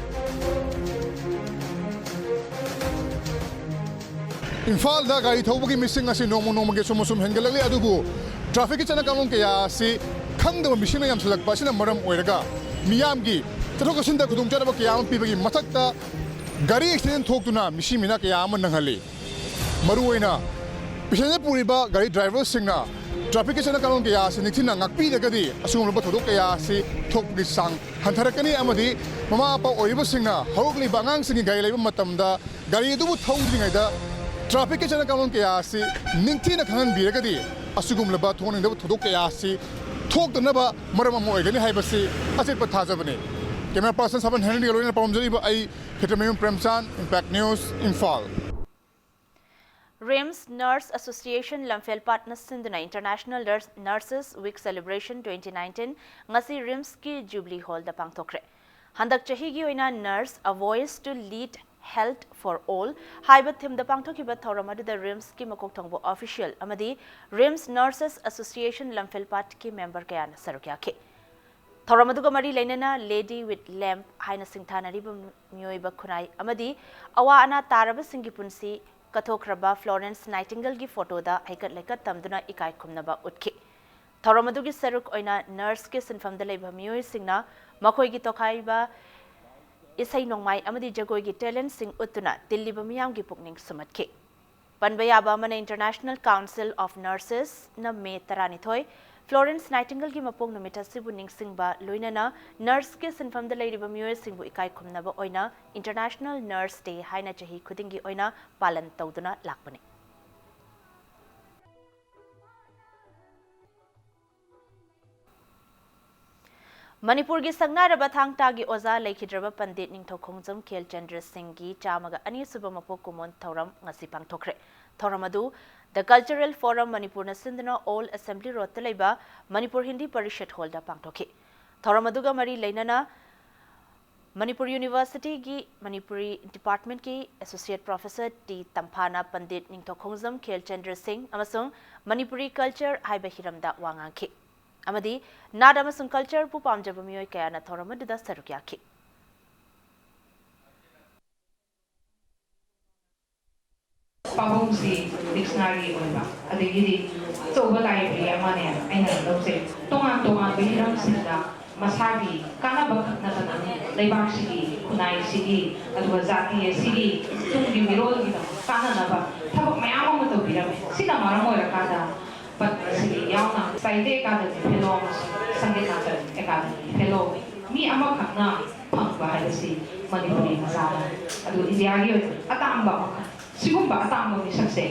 ꯏꯝꯐꯥꯜꯗ ꯒꯥꯔꯤ ꯊꯧꯕꯒꯤ ꯃꯤꯁꯤꯡ ꯑꯁꯤ ꯅꯣꯡꯃ ꯅꯣꯡꯃꯒꯤ ꯁꯨꯝ ꯑꯁꯨꯝ ꯍꯦꯟꯒꯠꯂꯛꯂꯤ, ꯑꯗꯨꯕꯨ ꯇ꯭ꯔꯥꯐꯤꯛꯀꯤ ꯆꯠꯅ ꯀꯥꯡꯂꯣꯟ ꯀꯌꯥ ꯑꯁꯤ ꯈꯪꯗꯕ ꯃꯤꯁꯤꯡꯅ ꯌꯥꯝꯁꯤꯜꯂꯛꯄ ꯑꯁꯤꯅ ꯃꯔꯝ ꯑꯣꯏꯔꯒ ꯃꯤꯌꯥꯝꯒꯤ ꯆꯠꯊꯣꯛ ꯆꯠꯁꯤꯟꯗ ꯈꯨꯗꯣꯡꯆꯥꯗꯕ ꯀꯌꯥ ꯑꯃ ꯄꯤꯕꯒꯤ ꯃꯊꯛꯇ ꯒꯥꯔꯤ ꯑꯦꯛꯁꯤꯗꯦꯟ ꯊꯣꯛꯇꯨꯅ ꯃꯤꯁꯤ ꯃꯤꯅꯥ ꯀꯌꯥ ꯑꯃ ꯅꯪꯍꯜꯂꯤ꯫ ꯃꯔꯨꯑꯣꯏꯅ ꯄꯦꯁꯦꯟꯖꯔ ꯄꯨꯔꯤꯕ ꯒꯥꯔꯤ ꯗ꯭ꯔꯥꯏꯚꯔꯁꯤꯡꯅ ꯇ꯭ꯔꯥꯐꯤꯛꯀꯤ ꯆꯠꯅ ꯀꯥꯡꯂꯣꯟ ꯀꯌꯥ ꯑꯁꯤ ꯅꯤꯡꯊꯤꯅ ꯉꯥꯛꯄꯤꯔꯒꯗꯤ ꯑꯁꯤꯒꯨꯝꯂꯕ ꯊꯧꯗꯣꯛ ꯀꯌꯥ ꯑꯁꯤ ꯊꯣꯛꯄꯒꯤ ꯆꯥꯡ ꯍꯟꯊꯔꯛꯀꯅꯤ, ꯑꯃꯗꯤ ꯃꯃꯥ ꯃꯄꯥ ꯑꯣꯏꯔꯤꯕꯁꯤꯡꯅ ꯍꯧꯔꯛꯂꯤꯕ ꯑꯉꯥꯡꯁꯤꯡꯒꯤ ꯒꯥꯔꯤ ꯂꯩꯕ ꯃꯇꯝꯗ ꯒꯥꯔꯤ ꯑꯗꯨꯕꯨ ꯊꯧꯗ꯭ꯔꯤꯉꯩꯗ ꯇ꯭ꯔꯥꯐꯤꯛꯀꯤ ꯆꯠꯅ ꯀꯥꯡꯂꯣꯟ ꯀꯌꯥ ꯑꯁꯤ ꯅꯤꯡꯊꯤꯅ ꯈꯪꯍꯟꯕꯤꯔꯒꯗꯤ ꯑꯁꯤꯒꯨꯝꯂꯕ ꯊꯣꯛꯍꯟꯅꯤꯡꯗꯕ ꯊꯧꯗꯣꯛ ꯀꯌꯥ ꯑꯁꯤ ꯊꯣꯛꯇꯅꯕ ꯃꯔꯝ ꯑꯃ ꯑꯣꯏꯒꯅꯤ ꯍꯥꯏꯕꯁꯤ ꯑꯆꯦꯠꯄ ꯊꯥꯖꯕꯅꯤ꯫ ꯀꯦꯃꯦꯔꯥ ꯄꯥꯔꯁꯟ ꯁꯥꯕꯟ ꯍꯦꯅꯔꯤꯒ ꯂꯣꯏꯅꯅ ꯄꯥꯎꯔꯝꯖꯔꯤꯕ ꯑꯩ Khetrimayum Premchand, impact news, Imphal. RIMS nurses association ꯂꯝꯐꯦꯜꯄꯥꯠꯅ ꯁꯤꯟꯗꯨꯅ International Nurse- Nurses Week Celebration twenty nineteen ꯉꯁꯤ ꯔꯤꯝꯁꯀꯤ ꯖꯨꯕꯂꯤ ꯍꯣꯜꯗ ꯄꯥꯡꯊꯣꯛꯈ꯭ꯔꯦ꯫ ꯍꯟꯗꯛ ꯆꯍꯤꯒꯤ ꯑꯣꯏꯅ Nurse: A Voice to Lead Health for All ꯍꯥꯏꯕ ꯊꯤꯝꯗ ꯄꯥꯡꯊꯣꯛꯈꯤꯕ ꯊꯧꯔꯝ ꯑꯗꯨꯗ ꯔꯤꯝꯁꯀꯤ ꯃꯀꯣꯛ ꯊꯣꯡꯕ ꯑꯣꯐꯤꯁꯤꯌꯦꯜ ꯑꯃꯗꯤ ꯔꯤꯝꯁ ꯅꯔꯁꯦꯁ ꯑꯦꯁꯣꯁꯤꯌꯦꯁꯟ ꯂꯝꯐꯦꯜꯄꯥꯠꯀꯤ ꯃꯦꯝꯕꯔ ꯀꯌꯥꯅ ꯁꯔꯨꯛ ꯌꯥꯈꯤ꯫ ꯊꯧꯔꯝ ꯑꯗꯨꯒ ꯃꯔꯤ ꯂꯩꯅꯅ Lady with Lamp ꯍꯥꯏꯅ ꯁꯤꯡꯊꯥꯅꯔꯤꯕ ꯃꯤꯑꯣꯏꯕ ꯈꯨꯟꯅꯥꯏ ꯑꯃꯗꯤ ꯑꯋꯥ ꯑꯅꯥ ꯇꯥꯔꯕꯁꯤꯡꯒꯤ ꯄꯨꯟꯁꯤ ꯀꯠꯊꯣꯛꯈ꯭ꯔꯕ ꯐ꯭ꯂꯣꯔꯦꯟꯁ ꯅꯥꯏꯇꯤꯡꯒꯦꯜꯒꯤ ꯐꯣꯇꯣꯗ ꯍꯩꯀꯠ ꯂꯩꯀꯠ ꯇꯝꯗꯨꯅ ꯏꯀꯥꯏ ꯈꯨꯝꯅꯕ ꯎꯠꯈꯤ꯫ ꯊꯧꯔꯝ ꯑꯗꯨꯒꯤ ꯁꯔꯨꯛ ꯑꯣꯏꯅ ꯅꯔꯁꯀꯤ ꯁꯤꯟꯐꯝꯗ ꯂꯩꯕ ꯃꯤꯑꯣꯏꯁꯤꯡꯅ ꯃꯈꯣꯏꯒꯤ ꯇꯣꯈꯥꯏꯕ ꯏꯁꯩ ꯅꯣꯡꯃꯥꯏ ꯑꯃꯗꯤ ꯖꯒꯣꯏꯒꯤ ꯇꯦꯂꯦꯟꯠꯁꯤꯡ ꯎꯠꯇꯨꯅ ꯇꯤꯜꯂꯤꯕ ꯃꯤꯌꯥꯝꯒꯤ ꯄꯨꯛꯅꯤꯡ ꯁꯨꯝꯍꯠꯈꯤ꯫ ꯄꯟꯕ ꯌꯥꯕ ꯑꯃꯅ, International Council of Nurses ꯅ ꯃꯦ ꯇꯔꯥꯅꯤꯊꯣꯏ ꯐ꯭ꯂꯣꯔꯦꯟꯁ ꯅꯥꯏꯇꯤꯡꯒꯦꯜꯒꯤ ꯃꯄꯣꯛ ꯅꯨꯃꯤꯠ ꯑꯁꯤꯕꯨ ꯅꯤꯡꯁꯤꯡꯕ, ꯂꯣꯏꯅꯅ ꯅꯔꯁꯀꯤ ꯁꯤꯟꯐꯝꯗ ꯂꯩꯔꯤꯕ ꯃꯤꯑꯣꯏꯁꯤꯡꯕꯨ ꯏꯀꯥꯏ ꯈꯨꯝꯅꯕ ꯑꯣꯏꯅ International Nurse Day ꯍꯥꯏꯅ ꯆꯍꯤ ꯈꯨꯗꯤꯡꯒꯤ ꯑꯣꯏꯅ ꯄꯥꯂꯟ ꯇꯧꯗꯨꯅ ꯂꯥꯛꯄꯅꯤ꯫ ꯃꯅꯤꯄꯨꯔꯒꯤ ꯁꯛꯅꯥꯏꯔꯕ ꯊꯥꯡ ꯇꯥꯒꯤ ꯑꯣꯖꯥ ꯂꯩꯈꯤꯗ꯭ꯔꯕ ꯄꯟꯗꯤꯠ ꯅꯤꯡꯊꯧꯈꯣꯡꯖꯝ ꯈꯦꯜꯆꯟꯗ꯭ꯔ ꯁꯤꯡꯒꯤ ꯆꯥꯝꯃꯒ ꯑꯅꯤ ꯁꯨꯕ ꯃꯄꯣꯛ ꯀꯨꯝꯑꯣꯟ ꯊꯧꯔꯝ ꯉꯁꯤ ꯄꯥꯡꯊꯣꯛꯈ꯭ꯔꯦ꯫ ꯊꯧꯔꯝ ꯑꯗꯨ The Cultural Forum ꯃꯅꯤꯄꯨꯔꯅ ꯁꯤꯟꯗꯨꯅ ꯑꯣꯜ ꯑꯦꯁꯦꯝꯕ꯭ꯂꯤ ꯔꯣꯗꯇ ꯂꯩꯕ ꯃꯅꯤꯄꯨꯔ ꯍꯤꯟꯗꯤ ꯄꯔꯤꯁꯠ ꯍꯣꯜꯗ ꯄꯥꯡꯊꯣꯛꯈꯤ꯫ ꯊꯧꯔꯝ ꯑꯗꯨꯒ ꯃꯔꯤ ꯂꯩꯅꯅ ꯃꯅꯤꯄꯨꯔ ꯌꯨꯅꯤꯚꯔꯁꯤꯇꯤꯒꯤ ꯃꯅꯤꯄꯨꯔꯤ ꯗꯤꯄꯥꯔꯠꯃꯦꯟꯠꯀꯤ ꯑꯦꯁꯣꯁꯤꯌꯦꯠ ꯄ꯭ꯔꯣꯐꯦꯁꯔ ꯇꯤ ꯇꯝꯐꯥꯅ ꯄꯟꯗꯤꯠ ꯅꯤꯡꯊꯧꯈꯣꯡꯖꯝ ꯈꯦꯜꯆꯟꯗ꯭ꯔ ꯁꯤꯡ ꯑꯃꯁꯨꯡ ꯃꯅꯤꯄꯨꯔꯤ ꯀꯜꯆꯔ ꯍꯥꯏꯕ ꯍꯤꯔꯝꯗ ꯋꯥ ꯉꯥꯡꯈꯤ꯫ ꯑꯃꯗꯤ ꯅꯥꯠ ꯑꯃꯁꯨꯡ ꯀꯜꯆꯔꯕꯨ ꯄꯥꯝꯖꯕ ꯃꯤꯑꯣꯏ ꯀꯌꯥꯅ ꯊꯧꯔꯝ ꯑꯗꯨꯗ ꯁꯔꯨꯛ ꯌꯥꯈꯤ꯫ ꯄꯥꯕꯨꯡꯁꯤ ꯗꯤꯛꯁꯅꯥꯔꯤ ꯑꯣꯏꯕ, ꯑꯗꯒꯤꯗꯤ ꯑꯆꯧꯕ ꯂꯥꯏꯕ꯭ꯔꯦꯔꯤ ꯑꯃꯅꯦ ꯑꯩꯅ ꯂꯧꯖꯩ꯫ ꯇꯣꯉꯥꯟ ꯇꯣꯉꯥꯟꯕ ꯍꯤꯔꯝꯁꯤꯡꯗ ꯃꯁꯥꯒꯤ ꯀꯥꯟꯅꯕ ꯈꯛ ꯅꯠꯇꯅ ꯂꯩꯕꯥꯛꯁꯤꯒꯤ, ꯈꯨꯟꯅꯥꯏꯁꯤꯒꯤ, ꯑꯗꯨꯒ ꯖꯥꯇꯤ ꯑꯁꯤꯒꯤ ꯇꯨꯡꯒꯤ ꯃꯤꯔꯣꯜꯒꯤꯗꯃꯛ ꯀꯥꯟꯅꯅꯕ ꯊꯕꯛ ꯃꯌꯥꯝ ꯑꯃ ꯇꯧꯕꯤꯔꯝꯃꯦ꯫ ꯁꯤꯅ ꯃꯔꯝ ꯑꯣꯏꯔꯀꯥꯟꯗ ꯄꯗꯃꯁ꯭ꯔꯤ ꯌꯥꯎꯅ ꯁꯥꯍꯤꯇ꯭ꯌ ꯑꯦꯀꯥꯗꯃꯤ ꯐꯦꯂꯣ ꯑꯃꯁꯨꯡ ꯁꯪꯒꯤꯠ ꯅꯥꯇꯛ ꯑꯦꯀꯥꯗꯃꯤ ꯐꯦꯂꯣ ꯃꯤ ꯑꯃꯈꯛꯅ ꯐꯪꯕ ꯍꯥꯏꯕꯁꯤ ꯃꯅꯤꯄꯨꯔꯤ ꯃꯆꯥꯗ, ꯑꯗꯨ ꯏꯟꯗꯤꯌꯥꯒꯤ ꯑꯣꯏꯅ ꯑꯇꯥꯡꯕ ꯑꯃꯈꯛ꯫ ꯁꯤꯒꯨꯝꯕ ꯑꯇꯥꯡꯕ ꯃꯤꯁꯛꯁꯦ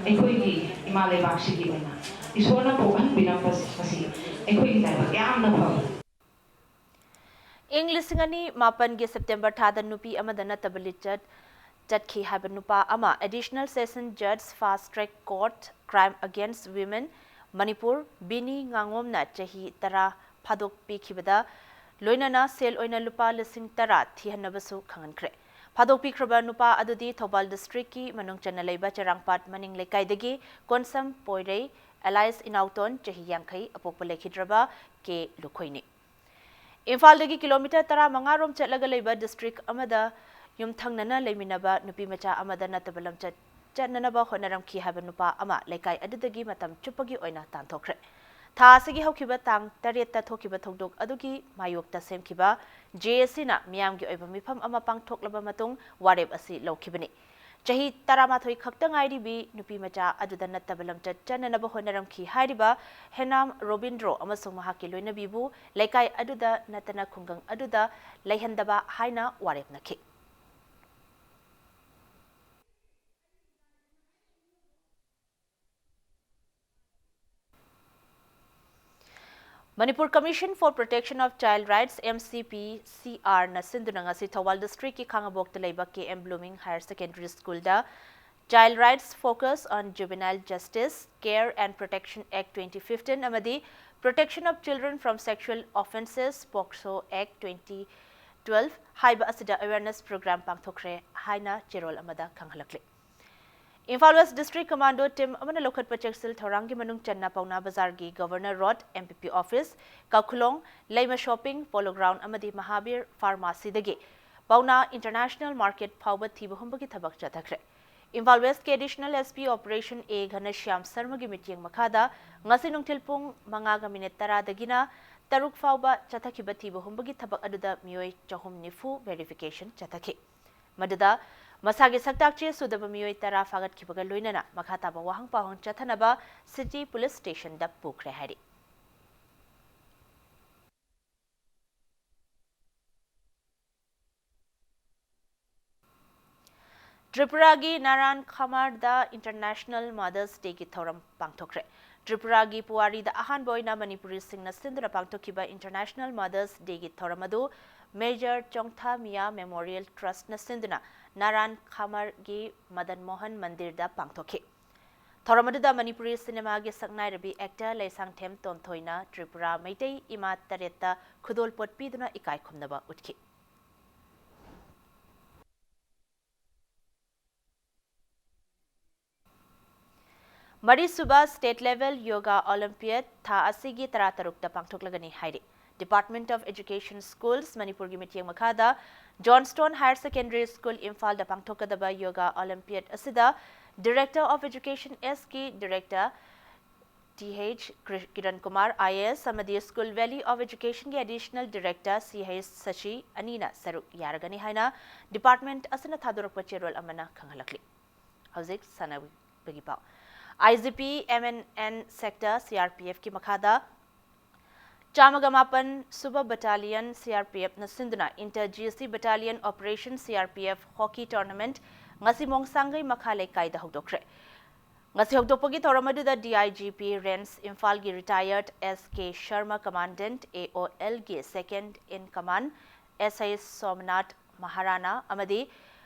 ꯑꯩꯈꯣꯏꯒꯤ ꯏꯃꯥ ꯂꯩꯕꯥꯛꯁꯤꯒꯤ ꯑꯣꯏꯅ ꯏꯁꯣꯔꯅ ꯄꯣꯛꯍꯟꯕꯤꯔꯝꯕꯁꯦ ꯃꯁꯤ ꯑꯩꯈꯣꯏꯒꯤ ꯂꯥꯏꯕꯛ ꯌꯥꯝꯅ ꯐꯕ꯫ ꯏꯪ ꯂꯤꯁꯤꯡ ꯑꯅꯤ ꯃꯥꯄꯟꯒꯤ ꯁꯦꯞꯇꯦꯝꯕꯔ ꯊꯥꯗ ꯅꯨꯄꯤ ꯑꯃꯗ ꯅꯠꯇꯕ ꯂꯤꯆꯠ ꯆꯠꯈꯤ ꯍꯥꯏꯕ ꯅꯨꯄꯥ ꯑꯃ Additional Session Judge Fast Track Court Crime Against Women Manipur ꯕꯤꯅꯤ ꯉꯥꯉꯣꯝꯅ ꯆꯍꯤ ꯇꯔꯥ ꯐꯥꯗꯣꯛ ꯄꯤꯈꯤꯕꯗ ꯂꯣꯏꯅꯅ ꯁꯦꯜ ꯑꯣꯏꯅ ꯂꯨꯄꯥ ꯂꯤꯁꯤꯡ ꯇꯔꯥ ꯊꯤꯍꯟꯅꯕꯁꯨ ꯈꯪꯍꯟꯈ꯭ꯔꯦ꯫ ꯐꯥꯗꯣꯛꯄꯤꯈ꯭ꯔꯕ ꯅꯨꯄꯥ ꯑꯗꯨꯗꯤ ꯊꯧꯕꯥꯜ ꯗꯤꯁꯇ꯭ꯔꯤꯛꯀꯤ ꯃꯅꯨꯡ ꯆꯟꯅ ꯂꯩꯕ ꯆꯔꯥꯡꯄꯥꯠ ꯃꯅꯤꯡ ꯂꯩꯀꯥꯏꯗꯒꯤ ꯀꯣꯟꯁꯝ ꯄꯣꯏꯔꯩ ꯑꯦꯂꯥꯏꯁ ꯏꯅꯥꯎꯇꯣꯟ, ꯆꯍꯤ ꯌꯥꯡꯈꯩ, ꯑꯄꯣꯛꯄ ꯂꯩꯈꯤꯗ꯭ꯔꯕ ꯀꯦ ꯂꯨꯈꯣꯏꯅꯤ꯫ ꯏꯝꯐꯥꯜꯗꯒꯤ ꯀꯤꯂꯣꯃꯤꯇꯔ ꯇꯔꯥꯃꯉꯥ ꯔꯣꯝ ꯆꯠꯂꯒ ꯂꯩꯕ ꯗꯤꯁꯇ꯭ꯔꯤꯛ ꯑꯃꯗ ꯌꯨꯝꯊꯪꯅꯅ ꯂꯩꯃꯤꯟꯅꯕ ꯅꯨꯄꯤ ꯃꯆꯥ ꯑꯃꯗ ꯅꯠꯇꯕ ꯂꯝꯆꯠ ꯆꯠꯅꯅꯕ ꯍꯣꯠꯅꯔꯝꯈꯤ ꯍꯥꯏꯕ ꯅꯨꯄꯥ ꯑꯃ ꯂꯩꯀꯥꯏ ꯑꯗꯨꯗꯒꯤ ꯃꯇꯝ ꯆꯨꯞꯄꯒꯤ ꯑꯣꯏꯅ ꯇꯥꯟꯊꯣꯛꯈ꯭ꯔꯦ꯫ ꯊꯥ ꯑꯁꯤꯒꯤ ꯍꯧꯈꯤꯕ ꯇꯥꯡ ꯇꯔꯦꯠꯇ ꯊꯣꯛꯈꯤꯕ ꯊꯧꯗꯣꯛ ꯑꯗꯨꯒꯤ ꯃꯥꯌꯣꯛꯇ ꯁꯦꯝꯈꯤꯕ ꯖꯦ ꯑꯦ ꯁꯤꯅ ꯃꯤꯌꯥꯝꯒꯤ ꯑꯣꯏꯕ ꯃꯤꯐꯝ ꯑꯃ ꯄꯥꯡꯊꯣꯛꯂꯕ ꯃꯇꯨꯡ ꯋꯥꯔꯦꯞ ꯑꯁꯤ ꯂꯧꯈꯤꯕꯅꯤ꯫ ꯆꯍꯤ ꯇꯔꯥꯃꯥꯊꯣꯏ ꯈꯛꯇ ꯉꯥꯏꯔꯤꯕꯤ ꯅꯨꯄꯤ ꯃꯆꯥ ꯑꯗꯨꯗ ꯅꯠꯇꯕ ꯂꯝꯆꯠ ꯆꯠꯅꯅꯕ ꯍꯣꯠꯅꯔꯝꯈꯤ ꯍꯥꯏꯔꯤꯕ ꯍꯦꯅꯥꯝ ꯔꯣꯕꯤꯟꯗ꯭ꯔꯣ ꯑꯃꯁꯨꯡ ꯃꯍꯥꯛꯀꯤ ꯂꯣꯏꯅꯕꯤꯕꯨ ꯂꯩꯀꯥꯏ ꯑꯗꯨꯗ ꯅꯠꯇꯅ ꯈꯨꯡꯒꯪ ꯑꯗꯨꯗ ꯂꯩꯍꯟꯗꯕ ꯍꯥꯏꯅ ꯋꯥꯔꯦꯞ ꯅꯈꯤ꯫ Manipur Commission for Protection of Child Rights, M C P C R, ꯅ ꯁꯤꯟꯗꯨꯅ ꯉꯁꯤ ꯊꯧꯕꯥꯜ district ꯀꯤ ꯈꯥꯉꯕꯣꯛꯇ ꯂꯩꯕ K M Blooming Higher Secondary School the Child Rights Focus on Juvenile Justice, Care and Protection Act twenty fifteen ꯑꯃꯗꯤ Protection of Children from Sexual Offences, POCSO Act twenty twelve ꯍꯥꯏꯕ ꯑꯁꯤꯗ awareness program ꯄꯥꯡꯊꯣꯛꯈ꯭ꯔꯦ ꯍꯥꯏꯅ ꯆꯦꯔꯣꯜ ꯑꯃꯗ ꯈꯪꯍꯜꯂꯛꯂꯤ꯫ Imphal West District Commando Team ꯑꯃꯅ ꯂꯧꯈꯠꯄ ꯆꯦꯛꯁꯤꯜ ꯊꯧꯔꯥꯡꯒꯤ ꯃꯅꯨꯡ ꯆꯟꯅ ꯄꯥꯎꯅꯥ ꯕꯖꯥꯔꯒꯤ Governor Road, M P P Office, ꯀꯈꯨꯂꯣꯡ, ꯂꯩꯃ Shopping, Polo Ground ꯑꯃꯗꯤ ꯃꯍꯥꯕꯤꯔ Pharmacy ꯗꯒꯤ ꯄꯥꯎꯅꯥ International Market ꯐꯥꯎꯕ ꯊꯤꯕ ꯍꯨꯝꯕꯒꯤ ꯊꯕꯛ ꯆꯠꯊꯈ꯭ꯔꯦ꯫ ꯏꯝꯐꯥꯜ West ꯀꯤ Additional S P Operation A ꯘꯅꯁ꯭ꯌꯥꯝ ꯁꯔꯃꯒꯤ ꯃꯤꯠꯌꯦꯡ ꯃꯈꯥꯗ ꯉꯁꯤ ꯅꯨꯡꯊꯤꯜ ꯄꯨꯡ ꯃꯉꯥꯒ ꯃꯤꯅꯤꯠ ꯇꯔꯥꯗꯒꯤꯅ ꯇꯔꯨꯛ ꯐꯥꯎꯕ ꯆꯠꯊꯈꯤꯕ ꯊꯤꯕ ꯍꯨꯝꯕꯒꯤ ꯊꯕꯛ ꯑꯗꯨꯗ ꯃꯤꯑꯣꯏ ꯆꯍꯨꯝ ꯅꯤꯐꯨ verification ꯆꯠꯊꯈꯤ꯫ ꯃꯗꯨꯗ ꯃꯁꯥꯒꯤ ꯁꯛꯇꯥꯛ ꯆꯦ ꯁꯨꯗꯕ ꯃꯤꯑꯣꯏ ꯇꯔꯥ ꯐꯥꯒꯠꯈꯤꯕꯒ ꯂꯣꯏꯅꯅ ꯃꯈꯥ ꯇꯥꯕ ꯋꯥꯍꯪ ꯄꯥꯎꯍꯪ ꯆꯠꯊꯅꯕ City Police Station ꯗ ꯄꯨꯈ꯭ꯔꯦ ꯍꯥꯏꯔꯤ꯫ ꯇ꯭ꯔꯤꯄꯨꯔꯥꯒꯤ ꯅꯥꯔꯥꯟ ꯈꯥꯃꯥꯔꯗ International Mother's Day ꯒꯤ ꯊꯧꯔꯝ ꯄꯥꯡꯊꯣꯛꯈ꯭ꯔꯦ꯫ ꯇ꯭ꯔꯤꯄꯨꯔꯥꯒꯤ ꯄꯨꯋꯥꯔꯤꯗ ꯑꯍꯥꯟꯕ ꯑꯣꯏꯅ ꯃꯅꯤꯄꯨꯔꯤꯁꯤꯡꯅ ꯁꯤꯟꯗꯨꯅ ꯄꯥꯡꯊꯣꯛꯈꯤꯕ International Mother's Day ꯒꯤ ꯊꯧꯔꯝ ꯑꯗꯨ Major ꯆꯣꯡꯊꯥ ꯃꯤꯌꯥ Memorial Trust ꯅ ꯁꯤꯟꯗꯨꯅ ꯅꯥꯔꯥꯟ ꯈꯥꯃꯥꯔꯒꯤ ꯃꯗꯟ ꯃꯣꯍꯟ ꯃꯟꯗꯤꯔꯗ ꯄꯥꯡꯊꯣꯛꯈꯤ꯫ ꯊꯧꯔꯝ ꯑꯗꯨꯗ ꯃꯅꯤꯄꯨꯔꯤ ꯁꯤꯅꯦꯃꯥꯒꯤ ꯁꯛꯅꯥꯏꯔꯕꯤ actor ꯂꯩꯁꯥꯡꯊꯦꯝ ꯇꯣꯟꯊꯣꯏꯅ ꯇ꯭ꯔꯤꯄꯨꯔꯥ ꯃꯩꯇꯩ ꯏꯃꯥ ꯇꯔꯦꯠꯇ ꯈꯨꯗꯣꯜꯄꯣꯠ ꯄꯤꯗꯨꯅ ꯏꯀꯥꯏ ꯈꯨꯝꯅꯕ ꯎꯠꯈꯤ꯫ ꯃꯔꯤꯁꯨꯕ State Level Yoga Olympiad ꯊꯥ ꯑꯁꯤꯒꯤ ꯇꯔꯥꯇꯔꯨꯛꯇ ꯄꯥꯡꯊꯣꯛꯂꯒꯅꯤ ꯍꯥꯏꯔꯤ꯫ Department of Education Schools ꯃꯅꯤꯄꯨꯔꯒꯤ ꯃꯤꯠꯌꯦꯡ ꯃꯈꯥꯗ Johnstone Higher Secondary School, ꯏꯝꯐꯥꯜꯗ ꯄꯥꯡꯊꯣꯛꯀꯗꯕ ꯌꯣꯒꯥ ꯑꯣꯂꯤꯝꯄꯤꯌꯥꯗ ꯑꯁꯤꯗ Director of Education, S K Director, Th Kri-, Kiran Kumar, I A S, ꯑꯃꯗꯤ School Valley of Educationꯒꯤ Additional Director, C H Sashi ꯑꯅꯤꯅ ꯁꯔꯨꯛ ꯌꯥꯔꯒꯅꯤ ꯍꯥꯏꯅ department ꯑꯁꯤꯅ ꯊꯥꯗꯣꯔꯛꯄ ꯆꯦꯔꯣꯜ ꯑꯃꯅ ꯈꯪꯍꯜꯂꯛꯂꯤ꯫ ꯍꯧꯖꯤꯛ ꯁꯥꯟꯅꯕꯒꯤ ꯄꯥꯎ꯫ I G P M N N Sector C R P Fꯀꯤ ꯃꯈꯥꯗ ꯆꯥꯝꯃꯒ ꯃꯥꯄꯟ ꯁꯨꯕ Battalion C R P Fꯅ ꯁꯤꯟꯗꯨꯅ Inter G S T Battalion Operation C R P F Hockey Tournament ꯉꯁꯤ ꯃꯣꯡꯁꯥꯡꯒꯩ ꯃꯈꯥ ꯂꯩꯀꯥꯏꯗ ꯍꯧꯗꯣꯛꯈ꯭ꯔꯦ꯫ ꯉꯁꯤ ꯍꯧꯗꯣꯛꯄꯒꯤ ꯊꯧꯔꯝ ꯑꯗꯨꯗ D I G P Range ꯏꯝꯐꯥꯜꯒꯤ retired S K Sharma, Commandant A O Lꯒꯤ Second in Command S I Somnath ꯃꯍꯥꯔꯥꯅꯥ ꯑꯃꯗꯤ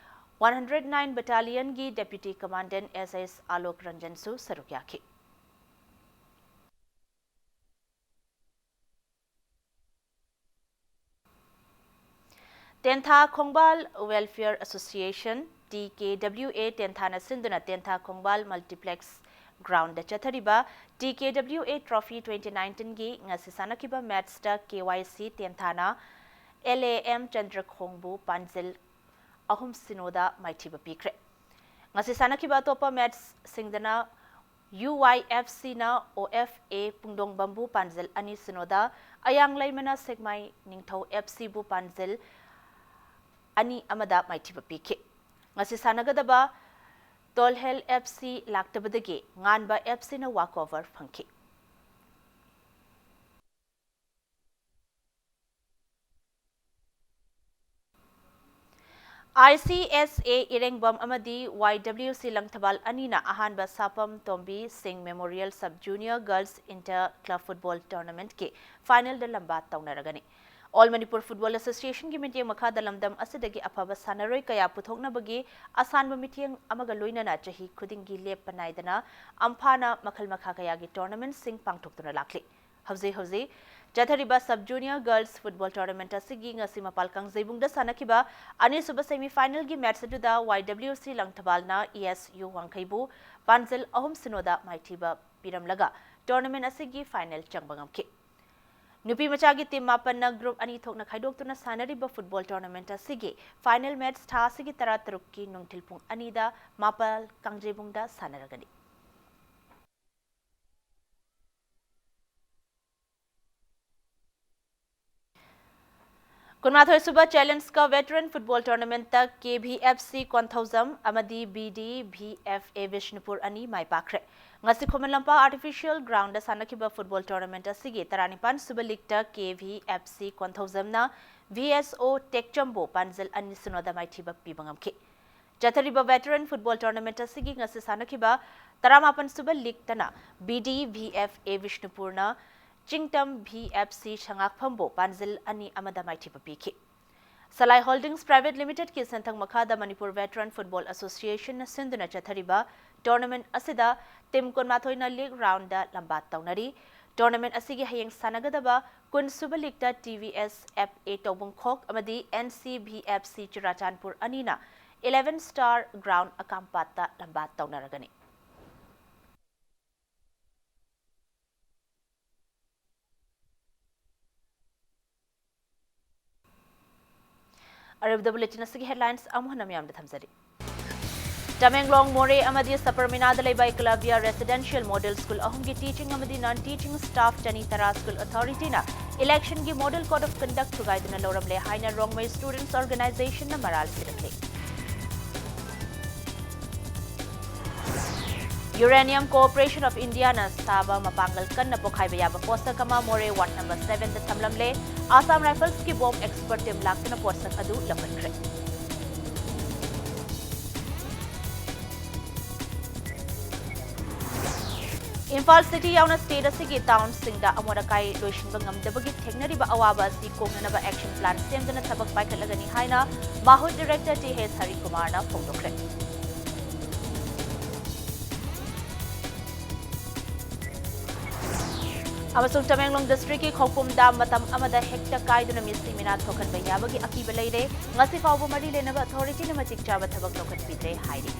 one hundred nine Battalionꯒꯤ Deputy Commandant S I ꯑꯥꯂꯣꯛ ꯔꯟꯖꯟꯁꯨ ꯁꯔꯨꯛ ꯌꯥꯈꯤ꯫ ꯇꯦꯟꯊꯥ ꯈꯣꯡꯕꯥꯜ Welfare Association, T K W A, ꯇꯦꯟꯊꯥꯅ ꯁꯤꯟꯗꯨꯅ ꯇꯦꯟꯊꯥ ꯈꯣꯡꯕꯥꯜ Multiplex Groundꯗ ꯆꯠꯊꯔꯤꯕ T K W A Trophy twenty nineteenꯒꯤ ꯉꯁꯤ ꯁꯥꯟꯅꯈꯤꯕ matchꯇ K Y C ꯇꯦꯟꯊꯥꯅ L A M ꯆꯟꯗ꯭ꯔꯈꯣꯡꯕꯨ ꯄꯥꯟꯖꯤꯜ ꯑꯍꯨꯝ ꯁꯤꯅꯣꯗ ꯃꯥꯏꯊꯤꯕ ꯄꯤꯈ꯭ꯔꯦ꯫ ꯉꯁꯤ ꯁꯥꯟꯅꯈꯤꯕ ꯑꯇꯣꯞꯄ matchꯁꯤꯡꯗꯅ U Y F Cꯅ O F A ꯄꯨꯡꯗꯣꯡꯕꯝꯕꯨ ꯄꯥꯟꯖꯤꯜ ꯑꯅꯤ ꯁꯤꯅꯣꯗ, ꯑꯌꯥꯡ ꯂꯩꯃꯅ ꯁꯦꯛꯃꯥꯏ ꯅꯤꯡꯊꯧ F Cꯕꯨ ꯄꯥꯟꯖꯤꯜ ꯑꯅꯤ ꯑꯃꯗ ꯃꯥꯏꯊꯤꯕ ꯄꯤꯈꯤ꯫ ꯉꯁꯤ ꯁꯥꯟꯅꯒꯗꯕ ꯇꯣꯜꯍꯦꯜ F C ꯂꯥꯛꯇꯕꯗꯒꯤ ꯉꯥꯟꯕ F Cꯅ walkover ꯐꯪꯈꯤ꯫ I C S A ꯏꯔꯦꯡꯕꯝ ꯑꯃꯗꯤ Y W C ꯂꯪꯊꯕꯥꯜ ꯑꯅꯤꯅ ꯑꯍꯥꯟꯕ ꯁꯥꯄꯝ ꯇꯣꯝꯕꯤ ꯁꯤꯡ Memorial Sub Junior Girls Inter Club Football Tournamentꯀꯤ finalꯗ ꯂꯝꯕꯥ ꯇꯧꯅꯔꯒꯅꯤ꯫ All Manipur Football Associationꯒꯤ ꯃꯤꯠꯌꯦꯡ ꯃꯈꯥꯗ ꯂꯝꯗꯝ ꯑꯁꯤꯗꯒꯤ ꯑꯐꯕ ꯁꯥꯟꯅꯔꯣꯏ ꯀꯌꯥ ꯄꯨꯊꯣꯛꯅꯕꯒꯤ ꯑꯁꯥꯟꯕ ꯃꯤꯠꯌꯦꯡ ꯑꯃꯒ ꯂꯣꯏꯅꯅ ꯆꯍꯤ ꯈꯨꯗꯤꯡꯒꯤ ꯂꯦꯞꯄ ꯅꯥꯏꯗꯅ ꯑꯝꯐꯥꯅ ꯃꯈꯜ ꯃꯈꯥ ꯀꯌꯥꯒꯤ tournamentꯁꯤꯡ ꯄꯥꯡꯊꯣꯛꯇꯨꯅ ꯂꯥꯛꯂꯤ꯫ ꯍꯧꯖꯤꯛ ꯍꯧꯖꯤꯛ ꯆꯠꯊꯔꯤꯕ Sub Junior Girls Football Tournament ꯑꯁꯤꯒꯤ ꯉꯁꯤ ꯃꯄꯥꯜ ꯀꯥꯡꯖꯩꯕꯨꯡꯗ ꯁꯥꯟꯅꯈꯤꯕ ꯑꯅꯤꯁꯨꯕ semi finalꯒꯤ match ꯑꯗꯨꯗ Y W C ꯂꯪꯊꯕꯥꯜꯅ E S U ꯋꯥꯡꯈꯩꯕꯨ ꯄꯥꯟꯖꯤꯜ ꯑꯍꯨꯝ ꯁꯤꯅꯣꯗ ꯃꯥꯏꯊꯤꯕ ꯄꯤꯔꯝꯂꯒ tournament ꯑꯁꯤꯒꯤ final ꯆꯪꯕ ꯉꯝꯈꯤ꯫ ꯅꯨꯄꯤ ꯃꯆꯥꯒꯤ team ꯃꯥꯄꯟꯅ group ꯑꯅꯤ ꯊꯣꯛꯅ ꯈꯥꯏꯗꯣꯛꯇꯨꯅ ꯁꯥꯟꯅꯔꯤꯕ football tournament ꯑꯁꯤꯒꯤ final match ꯊꯥ ꯑꯁꯤꯒꯤ ꯇꯔꯥꯇꯔꯨꯛꯀꯤ ꯅꯨꯡꯊꯤꯜ ꯄꯨꯡ ꯑꯅꯤꯗ ꯃꯥꯄꯜ ꯀꯥꯡꯖꯩꯕꯨꯡꯗ ꯁꯥꯟꯅꯔꯒꯅꯤ꯫ ꯀꯨꯟꯃꯥꯊꯣꯏ ꯁꯨꯕ Challenge Cup Veteran Football Tournamentꯇ K V F C Konthoujam ꯑꯃꯗꯤ B D V F A Bishnupur ꯑꯅꯤ ꯃꯥꯏ ꯄꯥꯛꯈ꯭ꯔꯦ꯫ ꯉꯁꯤ ꯈꯨꯃꯟ ꯂꯝꯄꯥꯛ artificial groundꯗ ꯁꯥꯟꯅꯈꯤꯕ football tournament ꯑꯁꯤꯒꯤ ꯇꯔꯥꯅꯤꯄꯥꯟ ꯁꯨꯕ leagueꯇ K V F C ꯀꯣꯟꯊꯧꯖꯝꯅ V S O ꯇꯦꯛꯆꯝꯕꯨ ꯄꯥꯟꯖꯜ ꯑꯅꯤ ꯁꯤꯅꯣꯗ ꯃꯥꯏꯊꯤꯕ ꯄꯤꯕ ꯉꯝꯈꯤ꯫ ꯆꯠꯊꯔꯤꯕ veteran football tournament ꯑꯁꯤꯒꯤ ꯉꯁꯤ ꯁꯥꯟꯅꯈꯤꯕ ꯇꯔꯥꯃꯥꯄꯟ ꯁꯨꯕ leagueꯇꯅ B D V F A ꯕꯤꯁꯅꯨꯄꯨꯔꯅ ꯆꯤꯡꯇꯝ V F C ꯁꯉꯥꯛꯐꯝꯕꯨ ꯄꯥꯟꯖꯤꯜ ꯑꯅꯤ ꯑꯃꯗ ꯃꯥꯏꯊꯤꯕ ꯄꯤꯈꯤ꯫ ꯁꯂꯥꯏ Holdings Private Limitedꯀꯤ ꯁꯦꯟꯊꯪ ꯃꯈꯥꯗ Manipur Veteran Football Associationꯅ ꯁꯤꯟꯗꯨꯅ ꯆꯠꯊꯔꯤꯕ tournament ꯑꯁꯤꯗ team ꯀꯨꯟꯃꯥꯊꯣꯏꯅ league roundꯗ ꯂꯝꯕꯥ ꯇꯧꯅꯔꯤ꯫ Tournament ꯑꯁꯤꯒꯤ ꯍꯌꯦꯡ ꯁꯥꯟꯅꯒꯗꯕ ꯀꯨꯟ ꯁꯨꯕ leagueꯇ T V S F A ꯇꯧꯕꯨꯡꯈꯣꯛ ꯑꯃꯗꯤ N C V F C Churachandpur ꯑꯅꯤꯅ eleven Star Ground ꯑꯀꯥꯝꯄꯥꯠꯇ ꯂꯝꯕꯥ ꯇꯧꯅꯔꯒꯅꯤ꯫ ꯑꯔꯣꯏꯕꯗ bulletin ꯑꯁꯤꯒꯤ headlines ꯑꯃꯨꯛ ꯍꯟꯅ ꯃꯌꯥꯝꯗ ꯊꯝꯖꯔꯤ꯫ ꯇꯃꯦꯡꯂꯣꯡ, ꯃꯣꯔꯦ ꯑꯃꯗꯤ ꯁꯄꯔꯃꯤꯅꯥꯗ ꯂꯩꯕ Eklavya Residential Model School ꯑꯍꯨꯝꯒꯤ teaching ꯑꯃꯗꯤ non teaching staff ꯆꯅꯤ ꯇꯔꯥ school authorityꯅ electionꯒꯤ model code of conduct ꯊꯨꯒꯥꯏꯗꯨꯅ ꯂꯧꯔꯝꯂꯦ ꯍꯥꯏꯅ ꯔꯣꯡꯃꯩ Students Organizationꯅ ꯃꯔꯥꯜ ꯁꯤꯔꯛꯂꯦ꯫ Uranium Corporation of Indiaꯅ ꯁꯥꯕ ꯃꯄꯥꯡꯒꯜ ꯀꯟꯅ ꯄꯣꯈꯥꯏꯕ ꯌꯥꯕ ꯄꯣꯠꯁꯛ ꯑꯃ ꯃꯣꯔꯦ ward number sevenꯗ ꯊꯝꯂꯝꯂꯦ꯫ Assam Riflesꯀꯤ bomb expert team ꯂꯥꯛꯇꯨꯅ ꯄꯣꯠꯁꯛ ꯑꯗꯨ ꯂꯧꯈꯠꯈ꯭ꯔꯦ꯫ ꯏꯝꯐꯥꯜ city ꯌꯥꯎꯅ state ꯑꯁꯤꯒꯤ townꯁꯤꯡꯗ ꯑꯃꯣꯠ ꯑꯀꯥꯏ ꯂꯣꯏꯁꯤꯟꯕ ꯉꯝꯗꯕꯒꯤ ꯊꯦꯡꯅꯔꯤꯕ ꯑꯋꯥꯕ ꯑꯁꯤ ꯀꯣꯛꯅꯅꯕ action plan ꯁꯦꯝꯗꯨꯅ ꯊꯕꯛ ꯄꯥꯏꯈꯠꯂꯒꯅꯤ ꯍꯥꯏꯅ MAHUT Director T H ꯍꯔꯤꯀꯨꯃꯥꯔꯅ ꯐꯣꯡꯗꯣꯛꯈ꯭ꯔꯦ꯫ ꯑꯃꯁꯨꯡ ꯇꯃꯦꯡꯂꯣꯡ districtꯀꯤ ꯈꯧꯄꯨꯝꯗ ꯃꯇꯝ ꯑꯃꯗ ꯍꯦꯛꯇ ꯀꯥꯏꯗꯨꯅ ꯃꯤꯁꯤ ꯃꯤꯅꯥ ꯊꯣꯛꯍꯟꯕ ꯌꯥꯕꯒꯤ ꯑꯀꯤꯕ ꯂꯩꯔꯦ꯫ ꯉꯁꯤ ꯐꯥꯎꯕ ꯃꯔꯤ ꯂꯩꯅꯕ authorityꯅ ꯃꯇꯤꯛ ꯆꯥꯕ ꯊꯕꯛ ꯂꯧꯈꯠꯄꯤꯗ꯭ꯔꯦ ꯍꯥꯏꯔꯤ꯫